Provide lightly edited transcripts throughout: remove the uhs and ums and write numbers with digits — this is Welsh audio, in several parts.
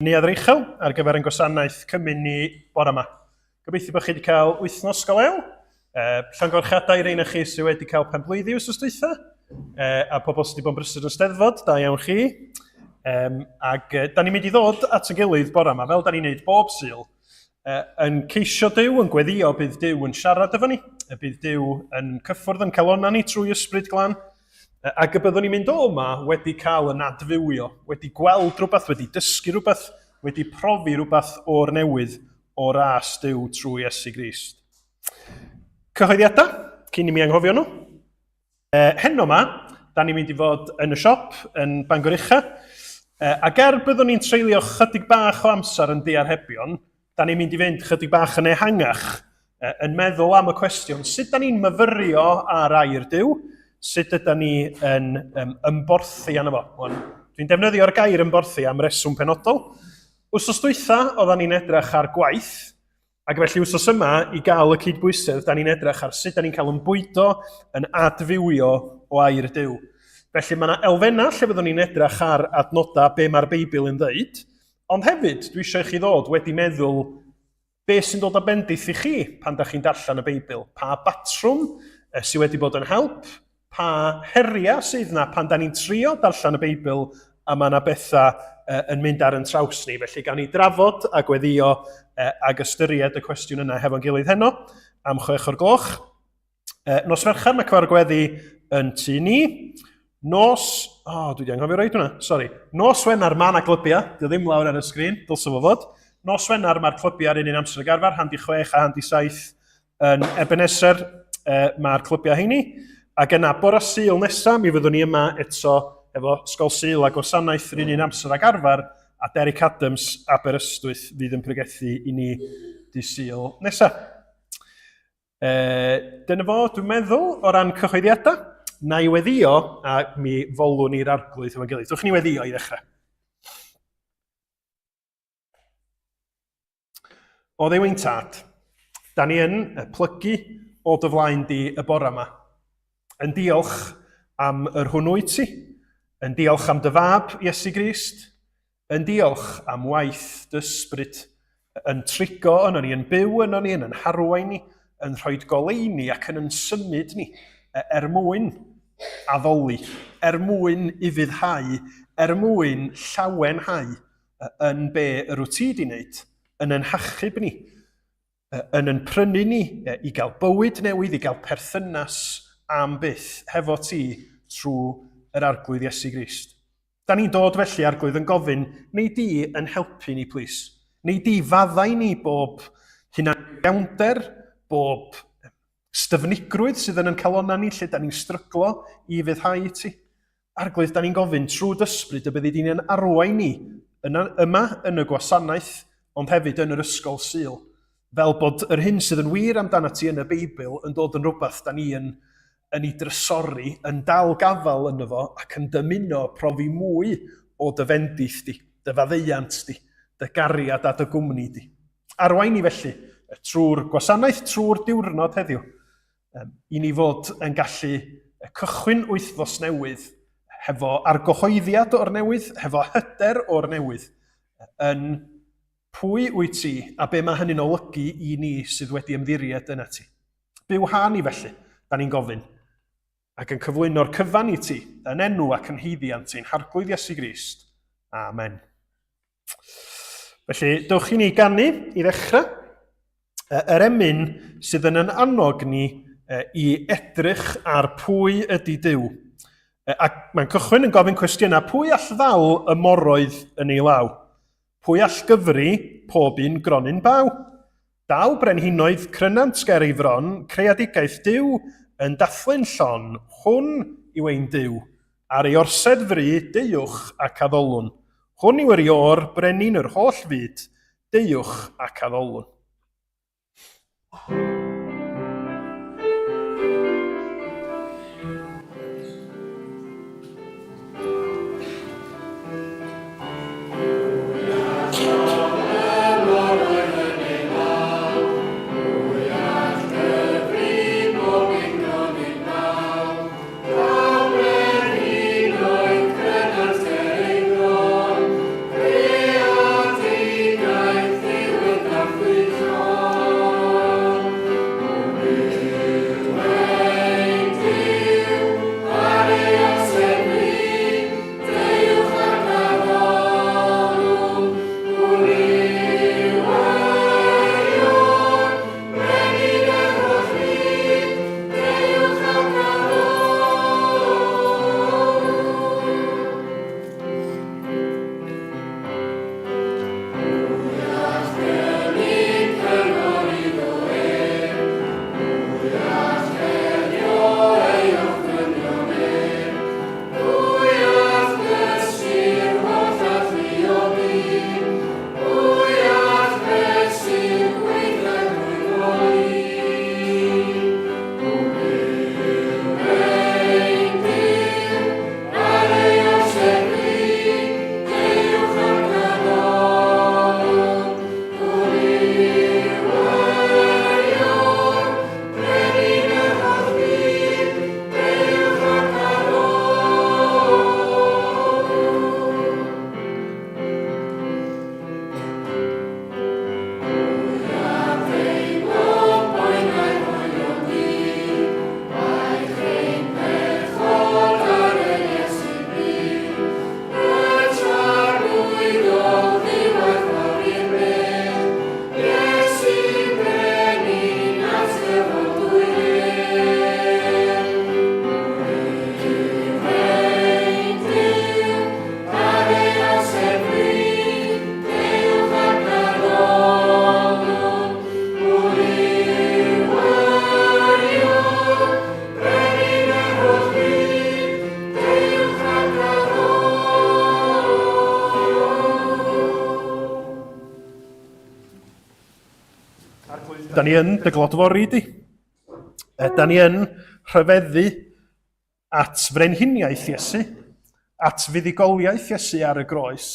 Neuadd Reichel ar gyfer ein gwasanaeth cymun ni bore yma. Gobeithio bod chi wedi cael wythnos go lew. Llongyfarchiadau i reina chi sydd wedi cael penblwyddi wythnos dwytha, a pobl sydd wedi bod yn brysur yn Steddfod, da iawn chi. Ac da ni'n mynd i ddod at y gilydd bore yma, fel da ni'n neud bob Sul, yn ceisio Duw, yn gweddio bydd Duw yn siarad efo ni, y bydd Duw yn cyffwrdd yn calonnau ni trwy Ysbryd Glân, ac y byddwn ni'n mynd o yma wedi cael yn adfywio, wedi gweld rhywbeth, wedi dysgu rhywbeth, wedi profi rhywbeth o'r newydd o ras Duw trwy Iesu Grist. Cyhoeddiadau, cyn i mi anghofio nhw. Heno yma, da ni'n mynd i fod yn y siop yn Bangor Ucha, ac er byddwn ni'n treulio chydig bach o amser yn diarhebion, da ni'n mynd i fynd chydig bach yn ehangach yn meddwl am y cwestiwn, sut da ni'n myfyrio ar air Duw? Sut yda ni yn ymborthi arno fo? Dwi'n defnyddio'r gair ymborthi am reswm penodol. Wsos dwytha, oedden ni'n edrych ar gwaith, ac felly wsos yma, i gael y cydbwysedd, da ni'n edrych ar sut da ni'n cael yn bwydo, yn adfywio o air Duw. Felly mae yna elfennau lle fyddwn ni'n edrych ar adnodau be mae'r Beibl yn dweud, ond hefyd dwi eisiau i chi ddod wedi meddwl be sy'n dod â bendith i chi pan da chi'n darllen y Beibl, pa batrwm sydd wedi bod yn help, pa heriau sydd 'na pan da ni'n trio darllen y Beibl a mae yna bethau yn mynd ar yn traws ni. Felly gawn ni drafod a gweddio ag ystyried y cwestiwn yna hefo'n gilydd heno am 6 o'r gloch. Nos Fercher mae cyfarfod gweddi yn tŷ ni. Nos, o, oh, dwi wedi anghofio roed hwnna, sori. Nos Wener mae yna glybiau, dio ddim lawr ar y sgrin, dylse fo fod. Nos Wener mae'r clybiau ar un un amser ag arfer, handi 6 a handi 7 Yn Ebenezer mae'r clybiau heini, ac yna bore Sul nesaf mi fyddwn ni yma eto efo Sgol Sul a gwasanaeth yr un un amser ag arfer, a Derek Adams Aberystwyth fydd yn pregethu i ni dy Sul nesaf. E, dyna fo, dwi'n meddwl, o ran cyhoeddiadau. Na i weddio, a mi folwn i'r arglwydd efo'n gilydd. Dwch ni weddio i ddechrau. O Dduw ein Tad, da ni yn plygu o dy flaen di y bore yma. Yn diolch am yr hwn wyt ti, yn diolch am dy fab, Iesu Grist, yn diolch am waith dy ysbryd yn trigo yno ni, yn byw yno ni, yn yn harwain ni, yn rhoi goleuni ac yn yn symud ni er mwyn addoli, er mwyn ufuddhau, er mwyn llawenhau yn be yr wyt ti wedi wneud, yn yn hachub ni, yn yn prynu ni i gael bywyd newydd, i gael perthynas am byth hefo ti trwy yr Arglwydd Iesu Grist. Da ni'n dod felly, Arglwydd, yn gofyn, neu di yn helpu ni, plis. Neu di faddau ni bob hunaniawnder, bob styfnigrwydd sydd yn yn calonnau ni, lle da ni'n stryglo i fyddhau i ti. Arglwydd, da ni'n gofyn trwy d'ysbryd y byddi di'n ein arwain ni yna, yma yn y gwasanaeth, ond hefyd yn yr ysgol Sul, fel bod yr hyn sydd yn wir amdanat ti yn y Beibl yn dod yn rhywbeth da ni yn, yn ei drysori, yn dal gafael yno fo ac yn dymuno profi mwy o dy fendith di, dy faddeuant di, dy gariad a dy gwmni di. Arwain ni felly trwy'r gwasanaeth, trwy'r diwrnod heddiw, i ni fod yn gallu cychwyn wythnos newydd hefo argyhoeddiad o'r newydd, hefo hyder o'r newydd, yn pwy wyt ti a be mae hynny'n olygu i ni sydd wedi ymddiried yna ti. Byw ha ni felly, da ni'n gofyn, ac yn cyflwyno'r cyfan i ti, yn enw ac yn haeddiant ein Harglwydd Iesu Grist. Amen. Felly, dewch i ni ganu i ddechrau. Yr emyn sydd yn yn annog ni i edrych ar pwy ydy Duw. Ac mae'n cychwyn yn gofyn cwestiynau, pwy all ddal y moroedd yn ei law? Pwy all gyfri pob un gronyn baw? Daw brenhinoedd crynant ger ei fron, creadigaeth Duw yn dathlu'n llon, hwn yw ein Duw, Ar ei orsedd fry, deuwch ac addolwn. Hwn yw yr Iôr, brenin yr holl fyd, deuwch ac addolwn. Da ni yn dy glodfori di. Da ni yn rhyfeddu at frenhiniaeth Iesu, at fuddugoliaeth Iesu ar y groes,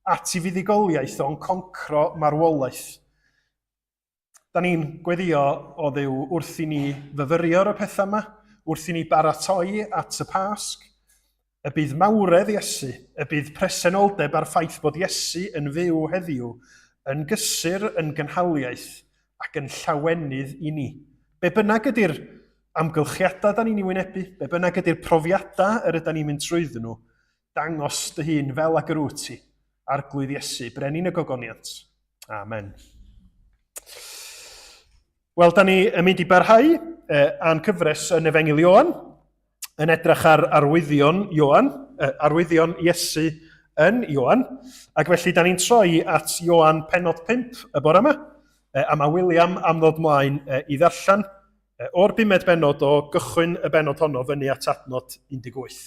at i fuddugoliaeth o'n concro marwolaeth. Da ni'n gweddio o Dduw wrth i ni fyfyrio ar y pethau yma, wrth i ni baratoi at y Pasg, y bydd mawredd Iesu, y bydd presenoldeb a'r ffaith bod Iesu yn fyw heddiw, yn gysur, yn gynhaliaeth ac yn llawenydd i ni. Be bynnag ydy'r amgylchiadau da ni'n ei wynebu, be bynnag ydy'r profiadau yr yda ni'n mynd trwyddyn nhw, dangos dy hun fel ag yr wyt ti, Arglwydd Iesu, Brenin y Gogoniant. Amen. Wel, da ni yn mynd i barhau eh, a'n cyfres yn Efengyl Ioan, yn edrych ar arwyddion Ioan, eh, arwyddion Iesu yn Ioan, ac felly da ni'n troi at Ioan penod 5 y bore yma, eh, a mae William am ddod mlaen eh, i ddarllen eh, o'r bumed benod o gychwyn y benod honno fyny at adnod 18.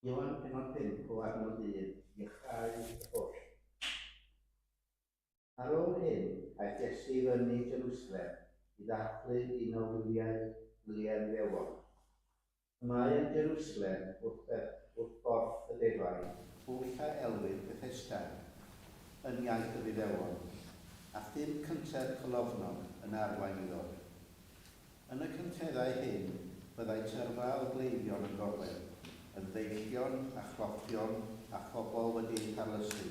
Ioan pennod 5 o adnod 1, Iachau y pwll. Ar ôl hyn, aeth Iesu i fyny i Jerusalem i ddathlu un o wyliau gwyliau'r Iddewon. Y mae yn Jerusalem wrth wrth borth y defaid, pwll a elwir Bethesda yn iaith yr Iddewon, a phum cyntedd colofnog yn arwain iddo. Yn y cynteddau hyn byddai tyrfa o gleifion yn gorwedd, yn ddeillion a chloffion a phobl wedi eu parlysu.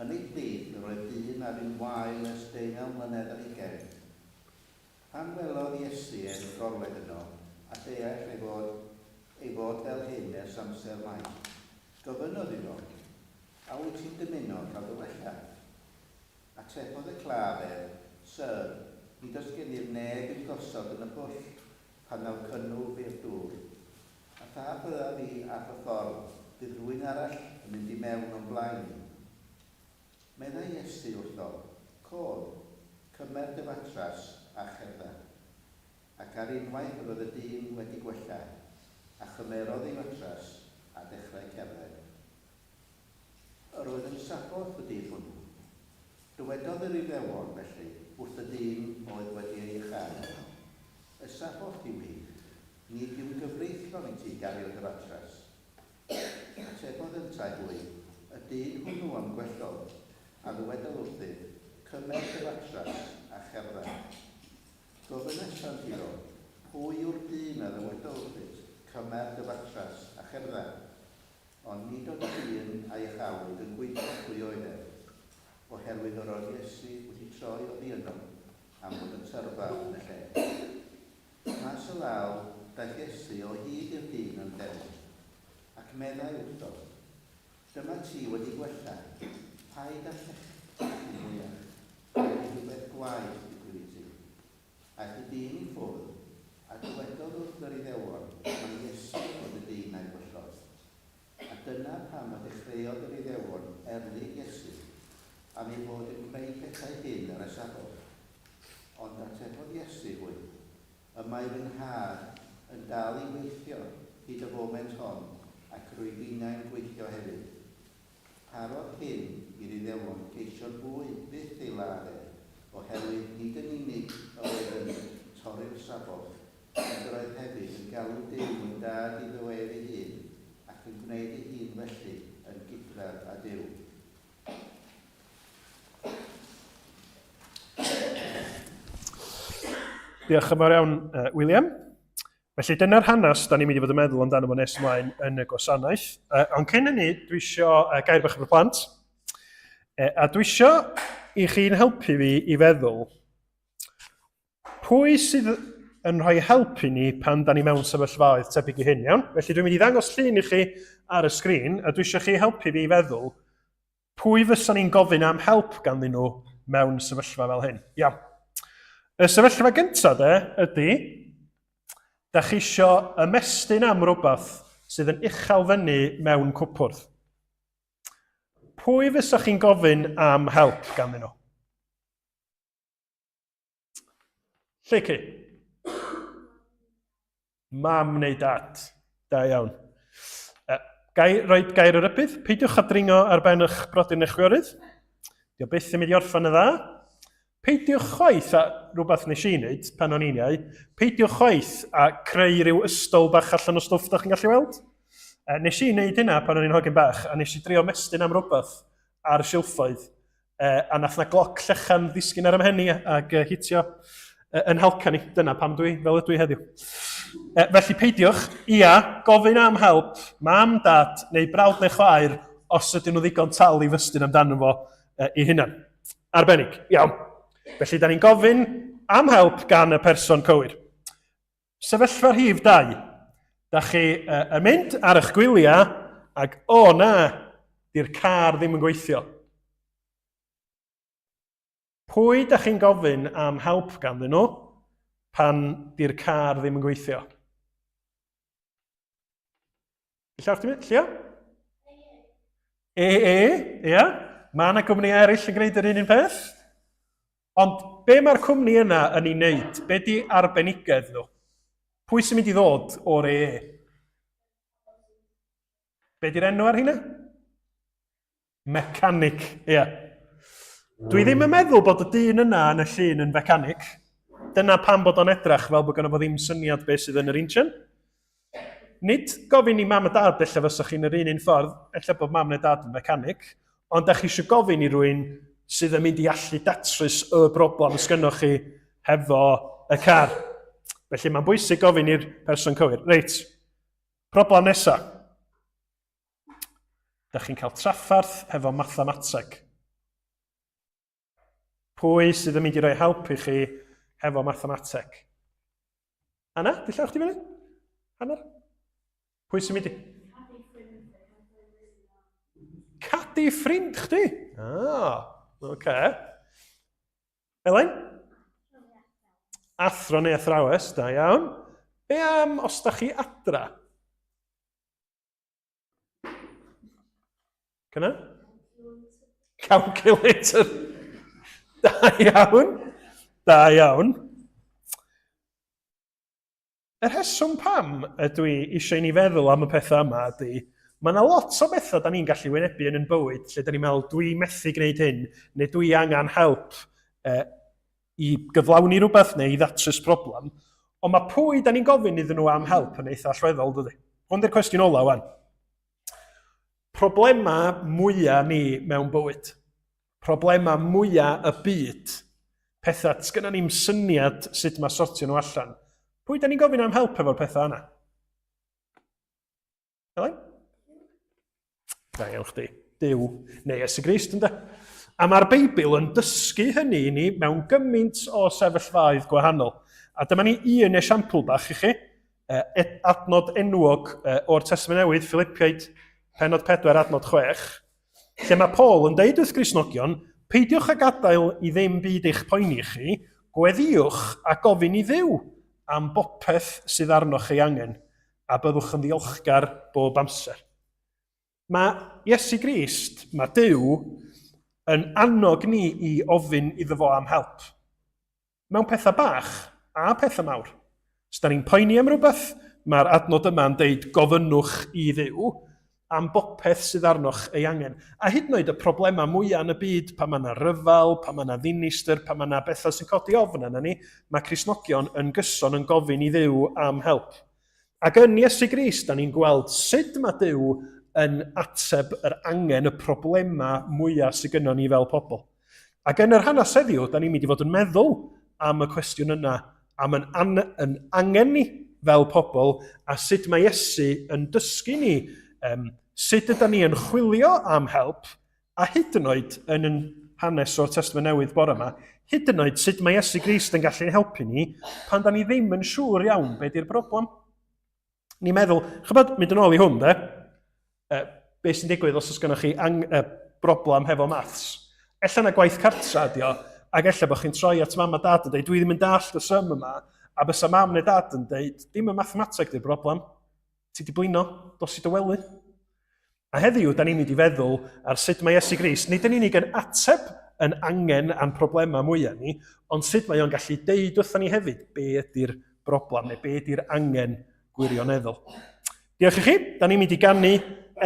Yn eu plith yr oedd dyn a fu'n wael ers deunaw mlynedd ar hugain. Pan welodd Iesu ef yn gorwedd yno, a deall ei fod ei fod fel hyn ers amser maith, gofynnodd iddo, A wyt ti'n dymuno cael dy wella? Atebodd y claf ef, Syr, nid oes gennyf neb i'm gosod yn y pwll pan ddaw cynnwrf i'r dŵr. A pha byddaf i ar fy ffordd, bydd rhywun arall yn mynd i mewn o'm blaen i. Meddai Iesu wrtho, Cod, cymer dy fatras, a cherdda. Ac ar unwaith yr oedd y dyn wedi gwella, a chymerodd ei fatras, a dechrau cerdded. Yr oedd yn Saboth y dydd hwnnw. Dywedodd yr Iddewon, felly, wrth y dyn oedd wedi ei iacháu, Y Saboth yw hi, nid yw'n gyfreithlon i ti gario dy fatras. Atebodd yntau hwy, Y dyn hwnnw a'm gwellodd, a ddywedodd wrthyf, 'Cymer dy fatras, a cherdda. Gofynasant iddo, Pwy yw'r dyn a ddywedodd wrthyt, 'Cymer dy fatras, a cherdda? Ond nid oedd y dyn a iachawyd yn gwybod pwy oedd ef, oherwydd yr oedd Iesu wedi troi oddi yno, am fod y tyrfa yn y lle. Maes o law, daeth Iesu o hyd i'r dyn yn ddewr, ac meddai wrtho, Dyma ti wedi gwella, paid â phechu mwyach, rhaid i rhywbeth gwaeth ddigwydd i ti. Aeth y dyn i ffwrdd, a dywedodd wrth yr Iddewon mai Iesu oedd y dyn a'i gwellodd. A dyna pam y dechreuodd yr Iddewon erlid Iesu, am ei fod yn gwneud pethau hyn ar y Saboth. Ond atebodd Iesu hwy, Y mae fy Nhad yn dal i weithio hyd y foment hon, ac rwyf innau'n gweithio hefyd. Parodd hyn i'r Iddewon geisio fwy fyth ei ladd ef, oherwydd nid yn unig yr oedd yn torri'r Saboth, ond yr oedd hefyd yn galw Duw yn Dad iddo ef ei hun, ac yn gwneud ei hun felly yn gydradd â Duw. Diolch yn fawr iawn, William. Felly dyna'r hanes da ni'n mynd i fod yn meddwl amdano fo nes ymlaen yn y gwasanaeth. Ond cyn hynny, dwi eisiau gair bach efo plant. A dwi eisiau i chi'n helpu fi i feddwl pwy sydd yn rhoi help i ni pan da ni mewn sefyllfaoedd tebyg i hyn, iawn? Felly dwi'n mynd i ddangos llun i chi ar y sgrin, a dwi eisiau chi helpu fi i feddwl pwy fysa ni'n gofyn am help ganddyn nhw mewn sefyllfa fel hyn. Iawn. Y sefyllfa gyntaf de ydy, da chi isio ymestyn am rhywbeth sydd yn uchel fyny mewn cwpwrdd. Pwy fysa chi'n gofyn am help ganddyn nhw? Lleucu? Mam neu dad. Da iawn. Gai roi gair o rybudd? Peidiwch â dringo ar ben eich brodyr neu chwiorydd. Dio byth yn mynd i orffen y dda. Peidiwch chwaith a rhywbeth nes i wneud pan o'n i'n iau, peidiwch chwaith a creu rhyw ystol bach allan o stwff da chi'n gallu weld. E, nes i wneud hynna pan o'n i'n hogyn bach, a nes i drio mestyn am rhywbeth ar y silffoedd, e, a nath na gloc llechan ddisgyn ar 'y mhen i ac hitio yn halcan i. Dyna pam dwi fel ydw i heddiw. E, felly peidiwch, ia, gofyn am help, mam, dad, neu brawd neu chwaer, os ydyn nhw ddigon tal i fystyn amdano fo i hunan. Arbennig, iawn. Felly, da ni'n gofyn am help gan y person cywir. Sefyllfa rhif 2. Da chi yn mynd ar eich gwyliau ac o na, di'r car ddim yn gweithio. Pwy da chi'n gofyn am help ganddyn nhw pan di'r car ddim yn gweithio? Lle chdi mynd? Llio? E, e, ia. Mae yna gwmni eraill yn gwneud yr un un peth. Ond be mae'r cwmni yna yn ei wneud? Be di arbenigedd nhw? Pwy sy'n mynd i ddod o'r EE? Be di'r enw ar hynna? Mecanic, ie. Dwi ddim yn meddwl bod y dyn yna yn y llun yn fecanic. Dyna pam bod o'n edrach fel bod gynno fo ddim syniad beth sydd yn yr injan. Nid gofyn i mam a dad ella fysa chi'n yr un un ffordd, ella bod mam neu dad yn fecanic, ond da chi eisiau gofyn i rywun sydd yn mynd i allu datrys y broblem sgynnoch chi hefo y car. Felly mae'n bwysig gofyn i'r person cywir. Reit, problem nesaf. Da chi'n cael trafferth hefo mathemateg. Pwy sydd yn mynd i roi help i chi hefo mathemateg? Anna, di llaw chdi fyny? Hanner? Pwy sy'n mynd i... Cadi ffrind chdi? Ah, oce. Okay. Elain? Athro neu athrawes, da iawn. Be am os da chi adra? Cyna? Calculator. Da iawn. Da iawn. Y rheswm pam ydw i eisiau i ni feddwl am y pethau yma ydy, mae yna lot o bethau da ni'n gallu wynebu yn yn bywyd lle da ni'n meddwl dwi methu gwneud hyn neu dwi angen help eh, i gyflawni rhywbeth neu i ddatrys problem, ond mae pwy da ni'n gofyn iddyn nhw am help yn eitha allweddol, dydy? Hwn di'r cwestiwn ola, wan. Problemau mwyaf ni mewn bywyd, problemau mwyaf y byd, pethau sgynna ni'm syniad sut mae sortio nhw allan. Pwy da ni'n gofyn am help efo'r pethau yna? Elain? Da iawn chdi. Duw, neu Iesu Grist, ynde? A mae'r Beibl yn dysgu hynny i ni mewn gymaint o sefyllfaoedd gwahanol. A dyma ni un esiampl bach i chi, adnod enwog o'r Testament Newydd, Philippiaid, penod 4, adnod 6, lle mae Paul yn deud wrth Gristnogion, peidiwch â gadael i ddim byd eich poeni chi, gweddïwch a gofyn i Dduw am bopeth sydd arnoch ei angen, a byddwch yn ddiolchgar bob amser. Mae Iesu Grist, mae Duw, yn annog ni i ofyn iddo fo am help. Mewn pethau bach a pethau mawr. Os da ni'n poeni am rhywbeth, mae'r adnod yma'n deud gofynnwch i Dduw am bopeth sydd arnoch ei angen. A hyd yn oed y problemau mwyaf yn y byd, pan mae yna ryfel, pan mae yna ddinistr, pan mae yna bethau sy'n codi ofn arna ni, mae Cristnogion yn gyson yn gofyn i Dduw am help. Ac yn Iesu Grist, da ni'n gweld sut mae Duw yn ateb yr angen, y problemau mwyaf sydd gynnon ni fel pobl. Ac yn yr hanes heddiw, da ni'n mynd i fod yn meddwl am y cwestiwn yna, am yn, an, yn angen ni fel pobl, a sut mae Iesu yn dysgu ni, um, sut ydy ni yn chwilio am help, A hyd yn oed yn yn hanes o'r Testament Newydd bore yma, hyd yn oed sut mae Iesu Grist yn gallu'n helpu ni pan da ni ddim yn siŵr iawn be di'r broblem. Ni'n meddwl, chybod, mynd yn ôl i hwn, de, e, be sy'n digwydd os oes gennych chi ang, e, broblem hefo maths. Ella na gwaith cartra ydi o, ac ella bod chi'n troi at mam a dad yn dweud, dwi ddim yn dallt y sum yma, a bysa mam neu dad yn dweud, dim y mathemateg di'r broblem. Ti di blino, dos i dy wely. A heddiw, da ni'n mynd i feddwl ar sut mae Iesu Grist, nid yn unig yn ateb yn angen a'n problemau mwyaf ni, ond sut mae o'n gallu deud wrthon ni hefyd be ydy'r broblem neu be ydy'r angen gwirioneddol. Diolch i chi. Da ni'n mynd i ganu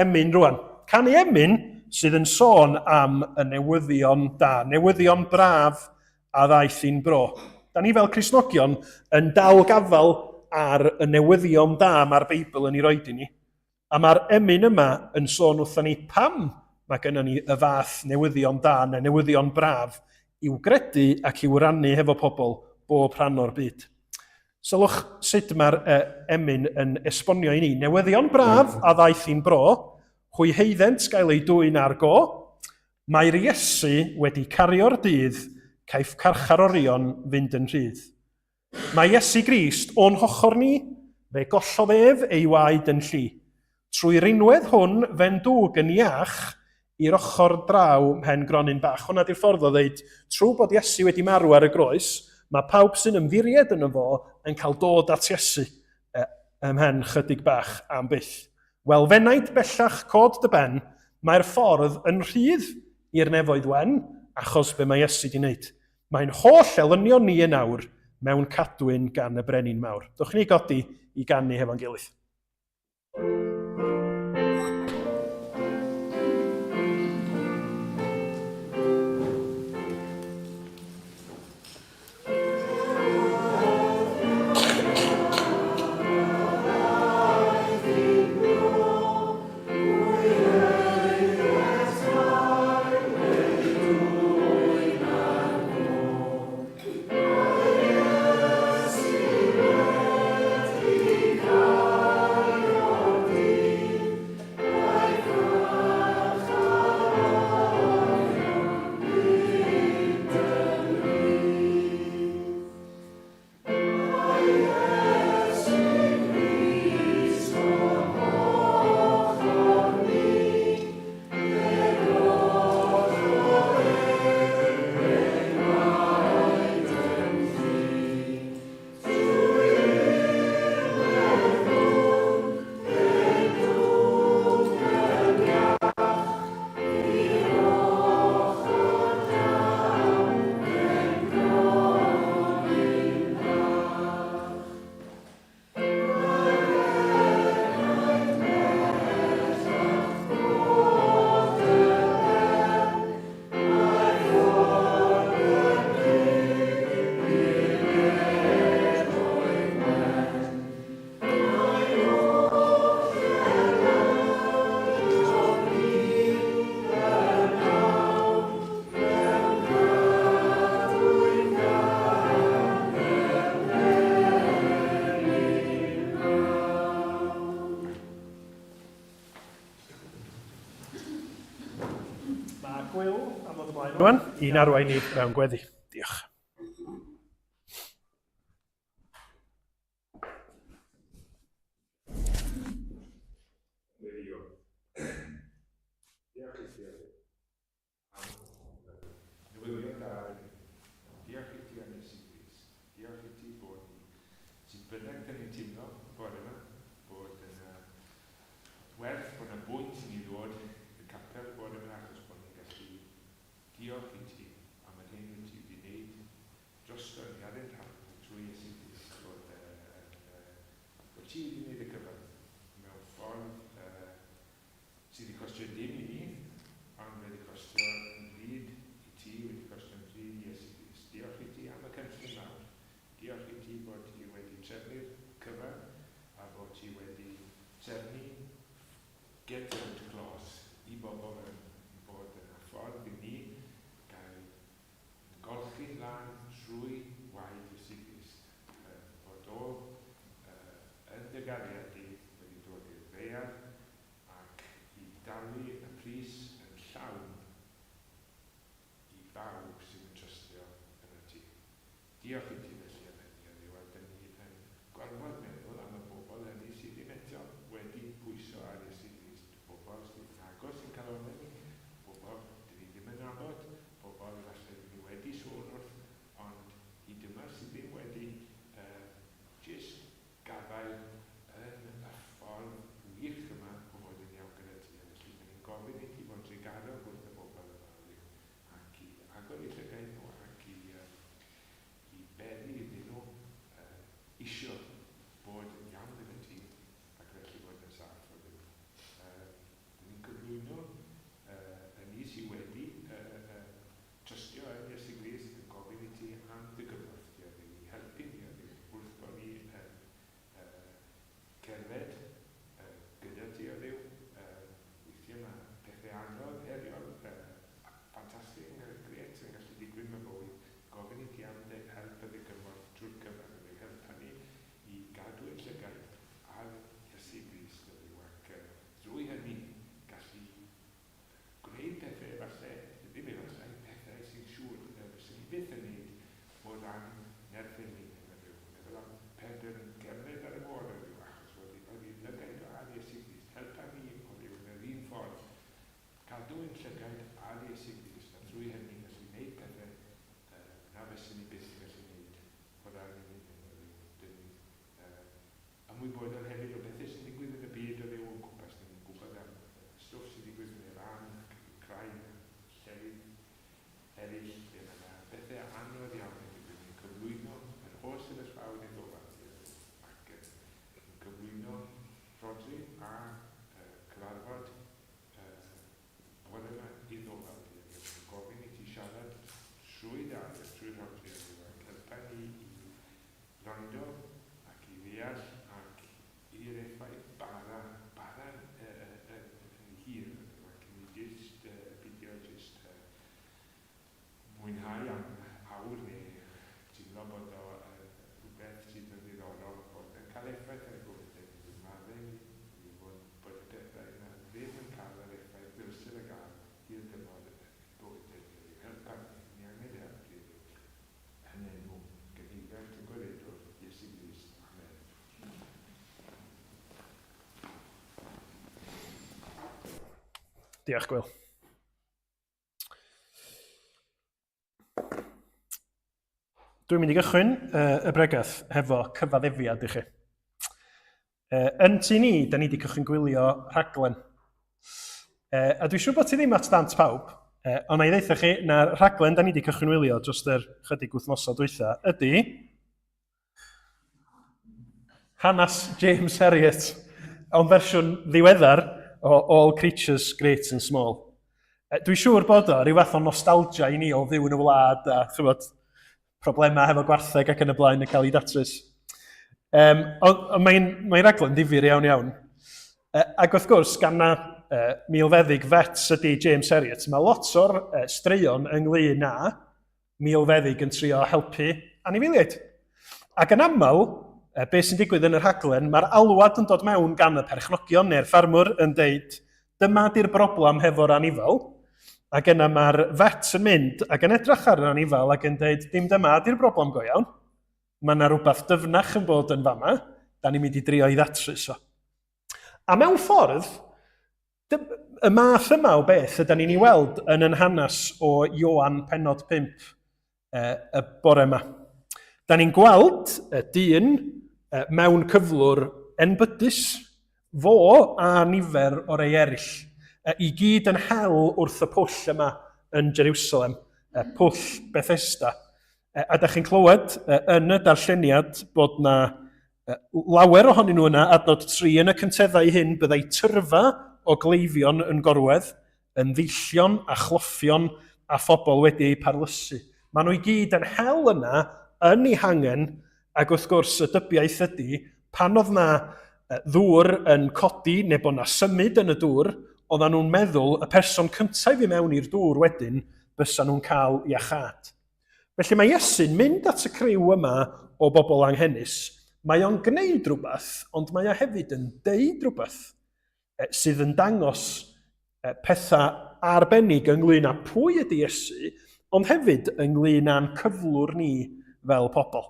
emyn rwan. Canu emyn sydd yn sôn am y newyddion da, newyddion braf a ddaeth i'n bro. Da ni fel Cristnogion yn dal gafael ar y newyddion da mae'r Beibl yn ei roed i ni. A mae'r emyn yma yn sôn wrthon ni pam mae gennym ni y fath newyddion da neu newyddion braf i'w gredu ac i'w rannu hefo pobl bob rhan o'r byd. Sylwch sut mae'r emyn yn esbonio i ni. Newyddion braf a ddaeth i'n bro, hwy heiddent gael eu dwyn ar go, mae'r Iesu wedi cario'r dydd, caiff carcharorion fynd yn rhydd. Mae Iesu Grist o'n hochr ni, fe gollodd ef ei waed yn lli. Trwy rinwedd hwn fe'n dwg yn iach i'r ochr draw mhen gronyn bach. Hwna di'r ffordd o ddeud, trwy bod Iesu wedi marw ar y groes, mae pawb sy'n ymddiried yno fo yn cael dod at Iesu ymhen chydig bach am byth. Wel, fenaid bellach cod dy ben, mae'r ffordd yn rhydd i'r nefoedd wen, achos be mae Iesu di wneud. Mae'n holl elynion ni yn awr mewn cadwyn gan y Brenin Mawr. Dwch ni godi i ganu hefo'n gilydd. Mae Gwil am ddod ymlaen rwan i'n arwain ni mewn gweddi. Diolch. Weddio. Diolch i ti, am newyddion da i ni. Diolch i ti am Iesu Grist. Diolch i ti bod ni, sut bynnag dyn ni'n teimlo y bore yma, bod yna werth, bod yna bwynt i ni ddod i'r capel y bore yma achos bod ni'n gallu diolch i ti am yr hyn wyt ti wedi wneud drosto ni ar ein rhan trwy Iesu Grist, bod, uh, bod ti wedi wneud y cyfan mewn ffordd uh, sydd wedi costio dim i ni, ond wedi costio yn ddrud i ti, wedi costio'n ddrud i Iesu Grist. Diolch i ti am y cynllun mawr. Diolch i ti bod ti wedi trefnu'r cyfan a bod ti wedi trefnu get out clause i bobl yn bod yna ffordd i ni gael golchi'n lân trwy waed Iesu Grist. Bod o yn dy gariad di wedi dod i'r ddaear ac i dalu y pris yn llawn i bawb sydd yn trystio ynot ti. Diolch i ti felly am hynny, o Dduw, a dyn ni yn gorfod meddwl am y bobl hynny sydd ddim eto wedi pwyso ar Iesu Grist, bobl sydd yn agos i'n calonnau ni, bobl dyn ni ddim yn nabod, bobl efallai dyn ni wedi sôn wrth, ond hyd yma sydd ddim wedi uh, jyst gafael yn y ffordd wych yma o fod yn iawn gyda ti, a felly dyn ni'n gofyn i ti fod trugarog wrth y bobl yma, o Dduw, ac i agor sefyllfaoedd i'n gofal di, ac yn cyflwyno Rhodri a cyfarfod bore yma i'n gofal di, yn gofyn i ti siarad trwy dy air, trwy Rhodri, ac helpa ni i wrando ac i ddeall ac i'r effaith bara, bara'n yn hir, ac i ni jyst pidio jyst mwynhau am awr neu teimlo bod o yn rhywbeth sydd yn ddiddorol, bod yn cael effaith ar y bywydau ni, dwi'n maddau ni, ni fod, bod y pethau yna ddim yn cael yr effaith ddylse fe gael hir dymor yn ein bywydau ni. Helpa ni, ni angen dy help di heddiw. Yn enw genhedlaeth y Gwaredwr, Iesu Grist. Amen. Diolch, Gwil. Dwi'n mynd i gychwyn uh, y bregath hefo cyfaddefiad i chi. Uh, yn tu ni, da ni wedi cychwyn gwylio rhaglen. Uh, a dwi'n siŵr bod ti ddim at ddant pawb, uh, ond na i ddeitha chi na'r rhaglen da ni wedi cychwyn wylio dros yr chydig wythnosau dwytha ydy hanes James Herriot, ond fersiwn ddiweddar o All Creatures Great and Small. Dwi'n siŵr bod o rhyw fath o nostalgia i ni o fyw yn y wlad a chybod, problemau hefo gwartheg ac yn y blaen yn cael ei datrys. Um, ond on mae'n mae raglen ddifyr iawn iawn. E, ac wrth gwrs, gan na milfeddyg vets ydy James Herriot, mae lot o'r straeon ynglyn â milfeddyg yn trio helpu anifeiliaid. Ac yn aml, e, beth sy'n digwydd yn y rhaglen, mae'r alwad yn dod mewn gan y perchnogion neu'r ffarmwr yn deud, dyma di'r broblem hefo'r anifal, ac yna mae'r vet yn mynd ac yn edrych ar yr anifal ac yn deud, dim dyma di'r broblem go iawn, mae yna rhywbeth dyfnach yn bod yn fama, da ni'n mynd i drio i ddatrys o. A mewn ffordd, y math yma o beth ydy ni'n ei weld yn yn hanes o Ioan penod 5 y bore yma. Da ni'n gweld y dyn mewn cyflwr enbydus, fo a nifer o rei eraill, i gyd yn hel wrth y pwll yma yn Jerusalem, pwll Bethesda. A da chi'n clywed yn y darlleniad bod na lawer ohonyn nhw yna, adnod 3 yn y cynteddau hyn, byddai tyrfa o gleifion yn gorwedd, yn ddeillion a chloffion a phobl wedi eu parlysu. Maen nhw i gyd yn hel yna, yn eu hangen, ac wrth gwrs y dybiaeth ydy, pan oedd na ddŵr yn codi neu bod na symud yn y dŵr, oedden nhw'n meddwl y person cyntaf i mewn i'r dŵr wedyn bysa nhw'n cael iachâd. Felly mae Iesu'n mynd at y criw yma o bobl anghenus. Mae o'n gwneud rhywbeth, ond mae o hefyd yn deud rhywbeth sydd yn dangos pethau arbennig ynglyn â pwy ydy Iesu, ond hefyd ynglyn â'n cyflwr ni fel pobl.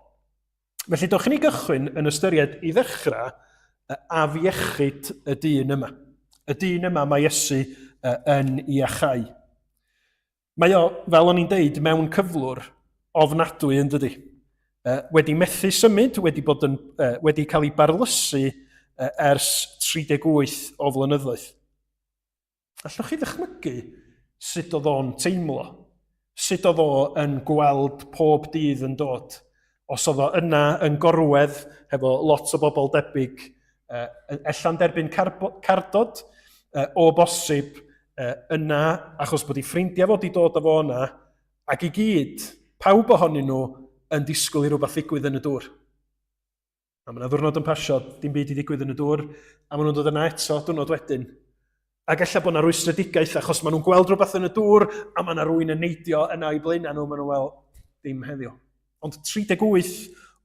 Felly, dewch i ni gychwyn yn ystyried i ddechrau afiechyd y dyn yma. Y dyn yma mae Iesu yn iachau. Mae o, fel o'n i'n deud, mewn cyflwr ofnadwy yn dydy. Wedi methu symud, wedi, bod yn, wedi cael ei barlysu ers 38 o flynyddoedd. Allwch chi ddychmygu sut oedd o'n teimlo? Sut oedd o yn gweld pob dydd yn dod? Os oedd o yna yn gorwedd hefo lot o bobl debyg, ella'n derbyn cardod, o bosib yna, achos bod ei ffrindiau fod i dod â fo yna, ac i gyd, pawb ohonyn nhw yn disgwyl i rhywbeth ddigwydd yn y dŵr. A mae yna ddwrnod yn pasio, dim byd i ddigwydd yn y dŵr, a maen nhw'n dod yna eto, diwrnod wedyn. Ac ella bod yna rwystredigaeth achos maen nhw'n gweld rhywbeth yn y dŵr, a mae yna rwy'n yn neidio yna o'i blaenau nhw, maen nhw'n wel, dim heddiw. Ond 38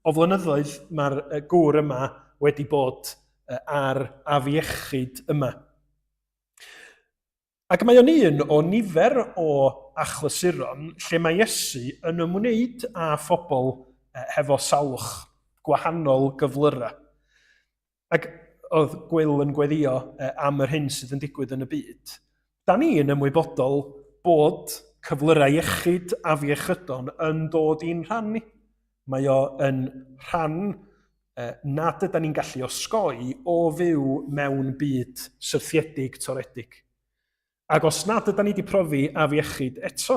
o flynyddoedd mae'r gŵr yma wedi bod ar afiechyd yma. Ac mae o'n un o nifer o achlysuron lle mae Iesu yn ymwneud â phobl hefo salwch gwahanol gyflyrau. Ac oedd Gwil yn gweddio am yr hyn sydd yn digwydd yn y byd. Da ni yn ymwybodol bod cyflyrau iechyd afiechydon yn dod i'n rhan ni. Mae o yn rhan nad yda ni'n gallu osgoi o fyw mewn byd syrthiedig, toredig. Ac os nad yda ni wedi profi afiechyd eto,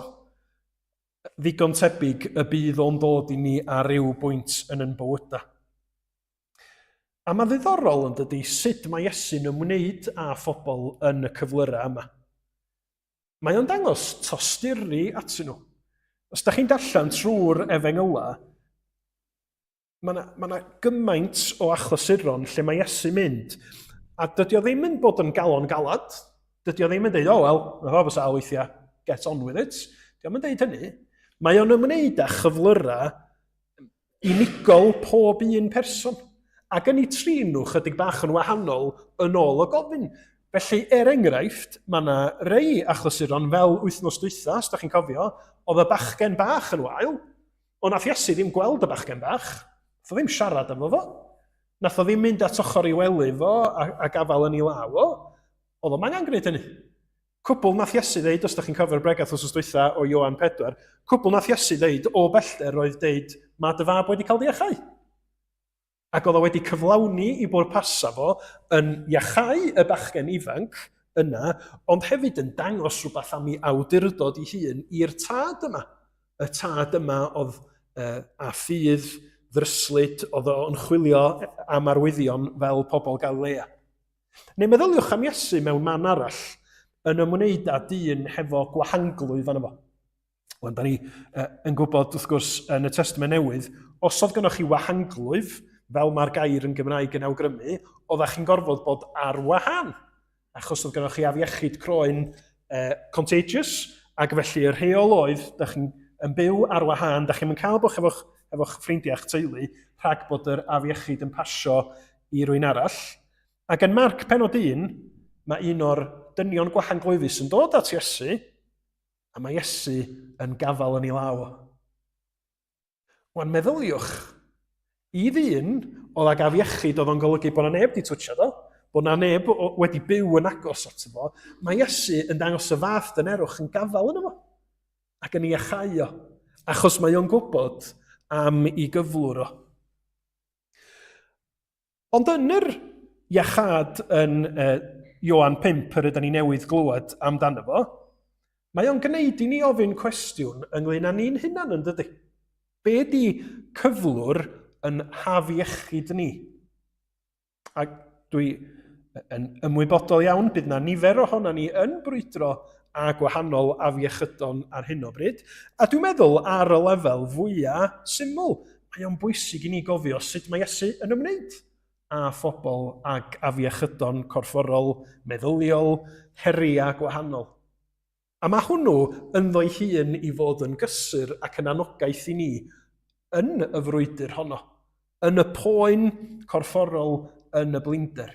Ddigon tebyg y bydd o'n dod i ni ar ryw bwynt yn yn bywydau. A mae'n ddiddorol yn dydy sut mae Iesu'n ymwneud â phobl yn y cyflyrau yma. Mae o'n dangos tosturi atyn nhw. Os da chi'n darllen trwy'r efengylau, mae yna ma 'na gymaint o achlysuron lle mae Iesu'n mynd, a dydy o ddim yn bod yn galon galad, dydy o ddim yn dweud, oh well, mae pawb yn sâl weithiau, get on with it. Dio'm yn dweud hynny. Mae o'n ymwneud â chyflyrau unigol pob un person, ac yn eu trin nhw chydig bach yn wahanol yn ôl y gofyn. Felly, er enghraifft, mae yna rei achlysuron fel wythnos dwytha, os da chi'n cofio, oedd y bachgen bach yn wael, Ond nath Iesu ddim gweld y bachgen bach. Nath o ddim siarad efo fo. Nath o ddim mynd at ochr ei wely fo a, a gafael yn ei law o. Oedd o'm angen gwneud hynny. Cwbl nath Iesu ddeud, os da chi'n cofio'r bregath wrth dwytha o Ioan 4, cwbl nath Iesu ddeud o bellter oedd deud, mae dy fab wedi cael dy iachau. Ac oedd o wedi cyflawni i bwrpasa fo yn iachau y bachgen ifanc yna, ond hefyd yn dangos rhywbeth am ei awdurdod ei hun i'r tad yma. Y tad yma oedd uh, â ffydd ddryslyd, oedd o'n chwilio am arwyddion fel pobl Galilea. Neu meddyliwch am Iesu mewn man arall yn ymwneud â dyn hefo gwahanglwyf arno fo. Wel, da ni uh, yn gwybod, wrth gwrs, yn y Testament Newydd, os oedd gennych chi wahanglwyf, fel mae'r gair yn Gymraeg yn awgrymu, oeddech chi'n gorfod bod ar wahân, achos oedd gennych chi afiechyd croen uh, contagious, ac felly y rheol oedd, da chi'n yn byw ar wahân, da chi'n cael bod efo'ch efo ffrindiau a'ch teulu, rhag bod yr afiechyd yn pasio i rwy'n arall. Ac yn Marc penod 1, mae un o'r dynion gwahanglwyfus yn dod at Iesu, A mae Iesu yn gafael yn ei law. Wan meddyliwch, i ddyn oedd ag afiechyd oedd o'n golygu bod na neb wedi twtio do, bod na neb wedi byw yn agos ato fo, mae Iesu yn dangos y fath dynerwch yn gafael yno fo ac yn ei iachau o, achos mae o'n gwybod am ei gyflwr o. Ond yn yr iachâd yn uh, Ioan 5 yr ydyn ni newydd glywed amdano fo, mae o'n gwneud i ni ofyn cwestiwn ynglyn â ni'n hunan yn dydy. Be di cyflwr yn hafiechyd ni? Ac dwi yn ymwybodol iawn, bydd na nifer ohono ni yn brwydro a gwahanol afiechydon ar hyn o bryd. A dwi'n meddwl ar y lefel fwyaf syml, mae o'n bwysig i ni gofio sut mae Iesu yn ymwneud â phobl ag afiechydon corfforol, meddyliol, heriau gwahanol. A mae hwnnw ynddo'i hun i fod yn gysur ac yn anogaeth i ni yn y frwydr honno, yn y poen corfforol, yn y blinder.